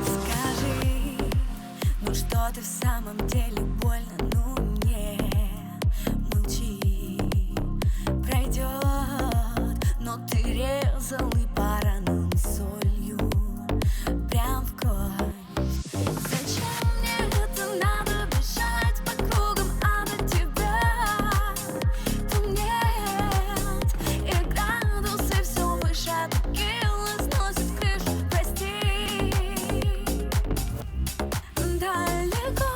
Speaker 20: Скажи, ну что ты в самом деле больно, ну не молчи. Пройдет, но ты резал и поранил солью прям в кровь. Зачем мне это надо бежать по кругам, а до тебя то нет. И градусы все выше, текила сносит крышу, прости. Далеко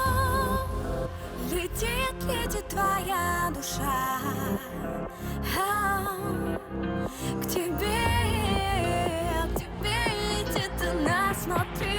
Speaker 20: летит, летит твоя душа. А, К тебе, к тебе летит она, смотри.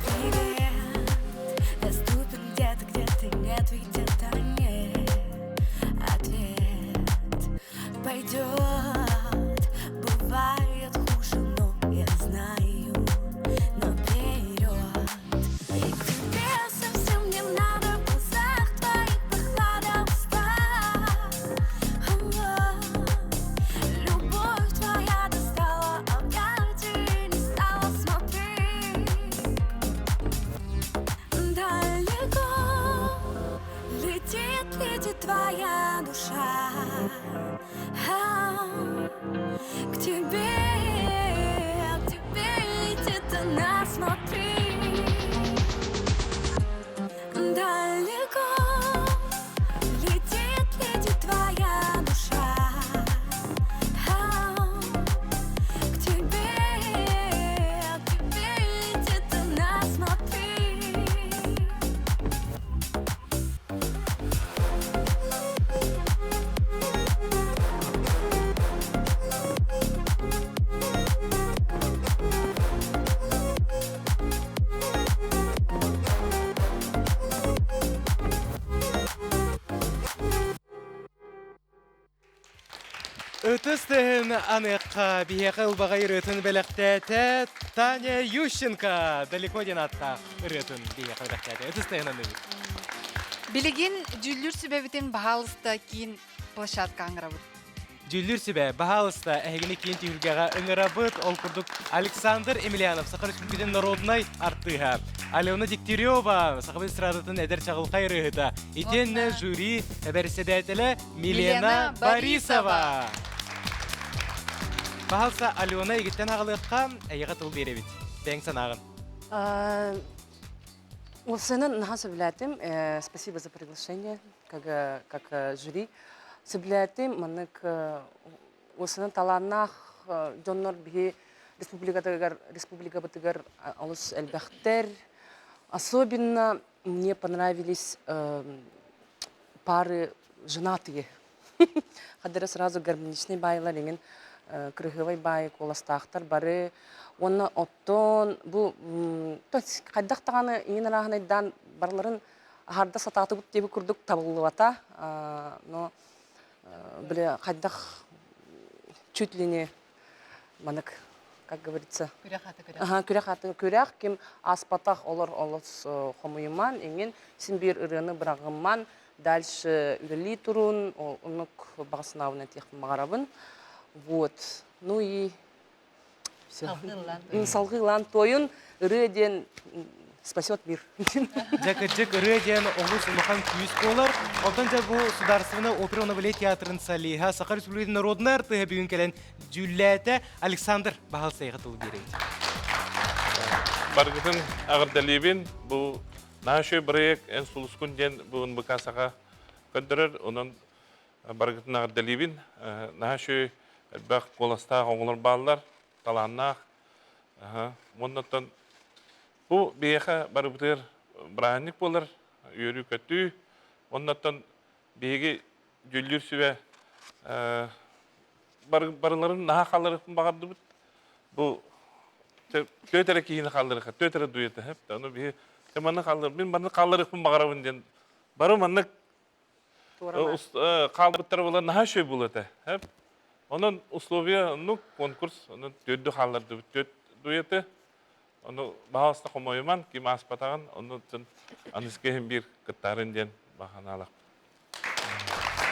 Speaker 20: Привет, доступен где-то, где ты нет, ведь это не ответ. Пойдет, бывает хуже, но я знаю наперед. Тебе совсем не надо в глазах твоих прохлада уста. Любовь твоя достала, объятий не стала, смотри. Далеко летит, летит твоя душа. А, К тебе, к тебе летит она, смотри. Далеко летит, летит твоя душа. А, К тебе, к тебе летит она, смотри.
Speaker 3: Ытыс тыһын аныахха биһиэхэ ылбаҕай ырыатын бэлэхтээтэ Таня Ющенко далеко диэн ааттаах ырыатын биһиэхэ бэлэхтээтэ. Ытыс тыһын аныыбыт.
Speaker 4: Билигин дьүүллүүр сүбэбитин баһаалыста киин площадка ыҥырабыт.
Speaker 3: Дьүүллүүр сүбэ, баһаалыста, эһигини киин түһүлгэҕэ ыҥырабыт. Ол курдук Александр Емельянов, Саха Республикатын народнай артыыһа, Алена Дегтярева, Саха эстрадатын эдэр чаҕылхай ырыаһыта, итиэннэ жюри бэрэссэдээтэлэ Милена Борисова. Баһалса Алена игиттэн аҕалыахха, эйиэхэ тыл биэрэбит. Бэйэҥ санааҕын.
Speaker 6: Уопсайынан наһаа сөбүлээтим. Спасибо за приглашение, как, как жюри. Сөбүлээтим, маннык уопсайынан талааннаах дьоннор биһи республикатыгар, республикабытыгар олус элбэхтэр. Особенно мне понравились пары женатые. Хадара сразу гармоничный баайлар иҥин кырыһыабай баайы куоластаахтар бары уонна оттон бу хайдах даҕаны иҥин арааһынайдаан барыларын аһарда сатаатыбыт диэбит курдук табыллыбата но били хайдах чуть ли не манык как говорится
Speaker 8: Күрэх аты күрэх.
Speaker 6: Күрэх аты күрэх ким ааспатах олор олус хомуйуман иҥин син биир ырыаны быраҕымман дальше үлэлии турун оннук баҕа санаабын этиэхпин баҕарабын вот ну и Салгыы ылаан туойун ырыа диэн спасет мир.
Speaker 3: Дьэ кырдьык ырыа диэн олус улахан күүс буолар. Онтон дьэ бу Судаарыстыбаннай опера уонна балет театрын солиһа Саха Республикатын народнай артыыһа бүгүн кэлэн дьүүллээтэ. Александр баһыл сайга тыл биэрэбит.
Speaker 7: Баргытын аҕырдалиибин бу наша бырайыак эн сулускун диэн бу НБК саха көрдөрөр. Онон барыгытын эҕэрдэлиибин. Наһаа үчүгэй элбэх куоластаах оҕолор бааллар, талааннаах. Уоннаттан бу биһиэхэ барыбытыгар бырааһынньык буолар, үөрүү-көтүү. Оннаттан биһиги дьүүллүүр сүбэ барыларын наһаа хаалларыахпын баҕардыбыт. Бу түөрт эрэ киһини хаалларыахха, түөрт эрэ дуйата. Ону биһи манны хааллар, мин манны хаалларыахпын баҕарабын диэн бары маннык Хаалбыттара буолар наһаа үчүгэй буолуо этэ. Онон условия оннук конкурс онон төрдү хааллардыбыт төрт дуэты. Ону баһаалыста хомойуман ким ааспатаҕын ону аныска иһин биир кыттаарын диэн баҕанаалах.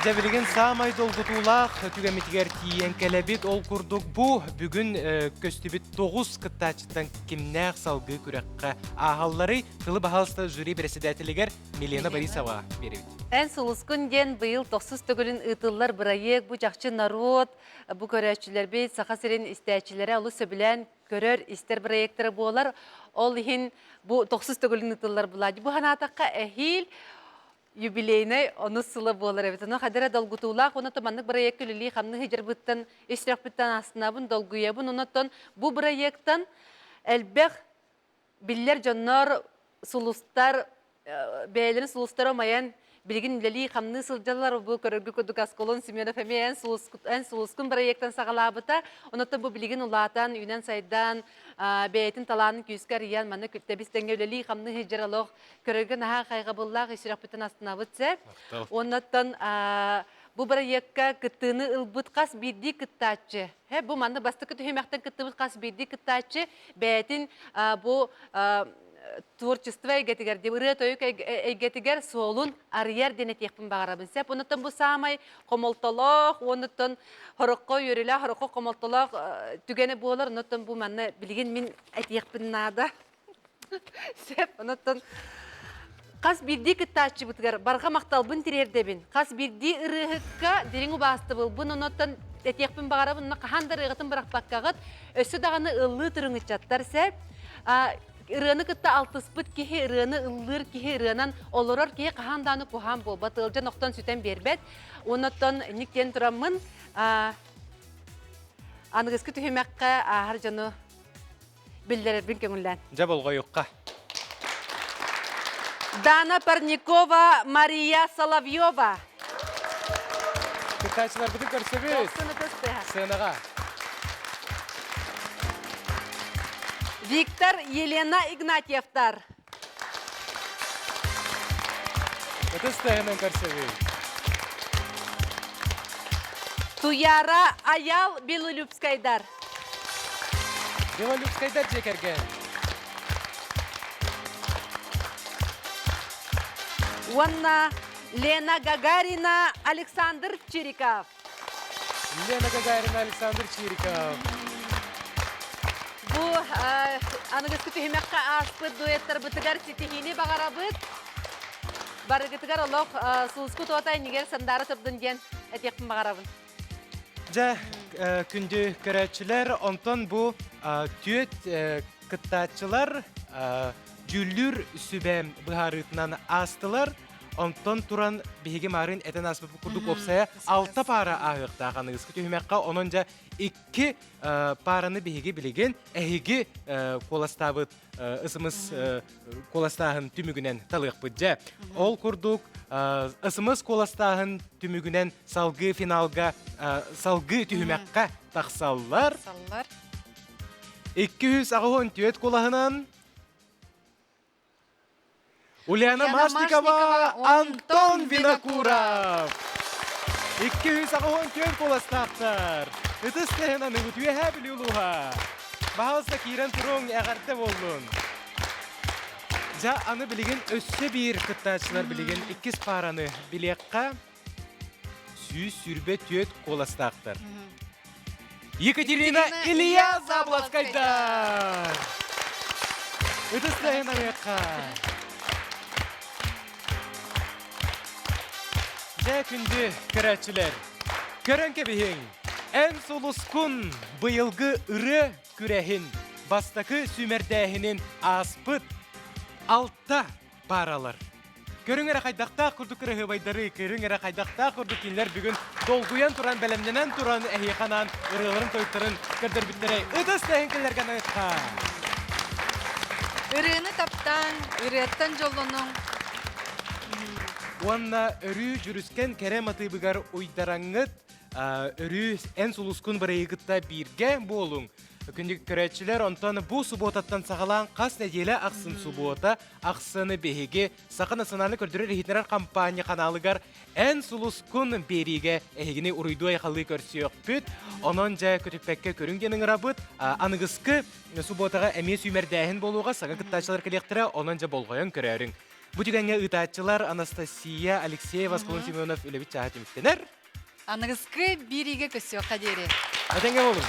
Speaker 3: Дьэ билигин саамай долгутуулаах түгэммитигэр тиийэн кэлэбит. Ол курдук бу бүгүн көстүбүт тоҕус кыттааччыттан кимнээх салгыы күрэххэ ааһалларый? Тылы баһаалыста жюри председателигэр Милена Борисова биэрэбит.
Speaker 8: Эн сулускун диэн быйыл тохсус төгүлүн ыытыллар бырайыак бу чахчы норуот, бу көрөөччүлэрбит, Саха сирин истээччилэрэ олус сөбүлээн көрөр, истэр бырайыактара буолар. Ол иһин бу тохсус төгүлүн ыытыллар булаадьы. Бу санаатахха эһиил юбилейнай онус сыла буолар эбит. Ону хадара долгутуулаах, уонна маннык бырайыакка үлэлии хамныы сылдьарбыттан, ис сүрэхпиттэн астынабын, долгуйабын. Онон бу бырайыактан элбэх биллэр дьоннор, сулустар, бэйэлэрин сулустара умайан, билигин үлэлии-хамныы сылдьаллар. Бу көрөргө курдук Аскалон Семенов эмиэ эн, сулус, эн сулускун бырайыактан саҕалаабыта. Онон бу билигин улаатан, үүнэн-сайдан, бэйэтин талаанын күүскэ арыйан, манна тэбис тэҥҥэ үлэлии-хамныы сылдьар олох көрөргө наһаа хайҕабыллаах ис сүрэхпиттэн астынабыт сэ. Оннуттан бу бырайыакка кыттыыны ылбыт хас биирдии кыттааччы Һэ, бу манна бастакы түһүмэхтэн кыттыбыт хас биирдии кыттааччы бэйэтин бу творчество эйгэтигэр, ырыа-тойук эйгэтигэр суолун арыйар диэн этиэхпин баҕарабын. Сөп, онуттан бу саамай хомолтолоох, онуттан хороххо үөрүүлээх, хороххо хомолтолоох түгэнэ буолар. Онуттан бу манна билигин мин этиэхпин наада. Сөп, онуттан хас биирдии кыттааччыбытыгар барҕа махталбын тириэрдэбин. Хас биирдии ырыаһыкка дириҥ убаастабылбын онуттан этиэхпин баҕарабын. Онно хаһан да ырыаҕытын бырахпаккаҕыт, өссө даҕаны ыллыы турун ыччаттар сөп. Ырыаны кытта алтыспыт киһи, ырыаны ыллыыр киһи, ырыанан олорор киһи хаһан даҕаны куһаан буолбат, ыалдьан охтон сүтэн биэрбэт. Онуттан инник диэн тураммын, аныгыскы түһүмэххэ ааһар дьону биллэрэрбин көҥүллээн.
Speaker 3: Дьэ болҕойукка.
Speaker 8: Дана Парникова, Мария Соловьева.
Speaker 3: Кыттааччыларбытын көрсөбүт. Сценаҕа.
Speaker 8: Виктор, Елена Игнатьевтар.
Speaker 3: Ытыс тыаһынан көрсөбүт.
Speaker 8: Туяра Аял Белолюбскайдар.
Speaker 3: Белолюбскайдар дьиэ кэргэн.
Speaker 8: Уонна Лена Гагарина, Александр Чириков.
Speaker 3: Лена Гагарина, Александр Чириков.
Speaker 8: Бу аныгыскы түһүмэххэ ааспыт дуэттарбытыгар ситиһиини баҕарабыт. Барыгытыгар олох сулуску туота иннигэр сандаара турдун диэн этиэхпин баҕарабын.
Speaker 3: Дьэ, күндү көрөөччүлэр, онтон бу түөт кыттааччылар дьүүллүүр сүбэ быһаарыытынан аастылар. Онтон туран биһиги маарыын этэн ааспыт курдук уопсайа алта паара ааһыахтаах аныгыскы түһүмэххэ. Онон дьэ икки паараны биһиги билигин эһиги куоластаабыт ысымыс куоластааһын түмүгүнэн талыахпыт дьэ. Ол курдук ысымыс куоластааһын түмүгүнэн салгыы финалга салгыы түһүмэххэ тахсаллар.
Speaker 4: Саллар.
Speaker 3: 284 куолаһынан Ульяна Машникова, Антон Винокуров. 284 куоластаахтар. Ытыс тыаһынан ыбыт үөһээ Бүлүү улууһа. Баһаалыста киирэн туруҥ, эҕэрдэ буоллун. Дьэ, аны билигин өссө биир кыттааччылар билигин иккис паараны билиэххэ 124 куоластаахтар. Екатерина Илья Заблоцкайдар! Ытыстайын арыахха! Дьэ күндү көрөөччүлэр, көрөн кэбиһиҥ, эн сулускун быйылгы ырыа күрэһин бастакы сүүмэрдээһинин ааспыт алта пааралар. Көрүҥ эрэ хайдахтаах курдук кыраһыабайдары, көрүҥ эрэ хайдахтаах курдук кинилэр бүгүн долгуйан туран, бэлэмнэнэн туран эһиэхэ анаан ырыаларын-тойуктарын көрдөрбүттэрэ. Ытыс тэһин кинилэргэ аныахха!
Speaker 4: Ырыаны таптааҥ, ырыаттан дьоллонуҥ.
Speaker 3: Уонна өрүү дьүрүскэн кэрэ матыыбыгар уйдараҥҥыт, өрүү эн сулускун бырайыгытта бииргэ буолуҥ. Күндү көрөөччүлэр, онтон бу субуотаттан саҕалаан хас нэдиэлэ ахсын субуота ахсыны биһиги Саха национальнай көрдөрөр-иһитиннэрэр компания ханаалыгар Эн сулускун биэриигэ эһигини уруйдуу-айхаллыы көрсүөхпүт. Онон дьэ көтүппэккэ көрүҥ диэн ыҥырабыт. Аныгыскы субуотаҕа эмиэ сүүмэрдээһин буолуоҕа, саҥа кыттааччылар кэлиэхтэрэ, онон дьэ болҕойон көрөөрүҥ. Бу түгэҥҥэ ыытааччылар Анастасия Алексеева, Сколон Семенов үлэбит чааһа түмүктэнэр.
Speaker 4: Аныгыскы биэриигэ көрсүөххэ диэри.
Speaker 3: Этэҥҥэ буолуҥ.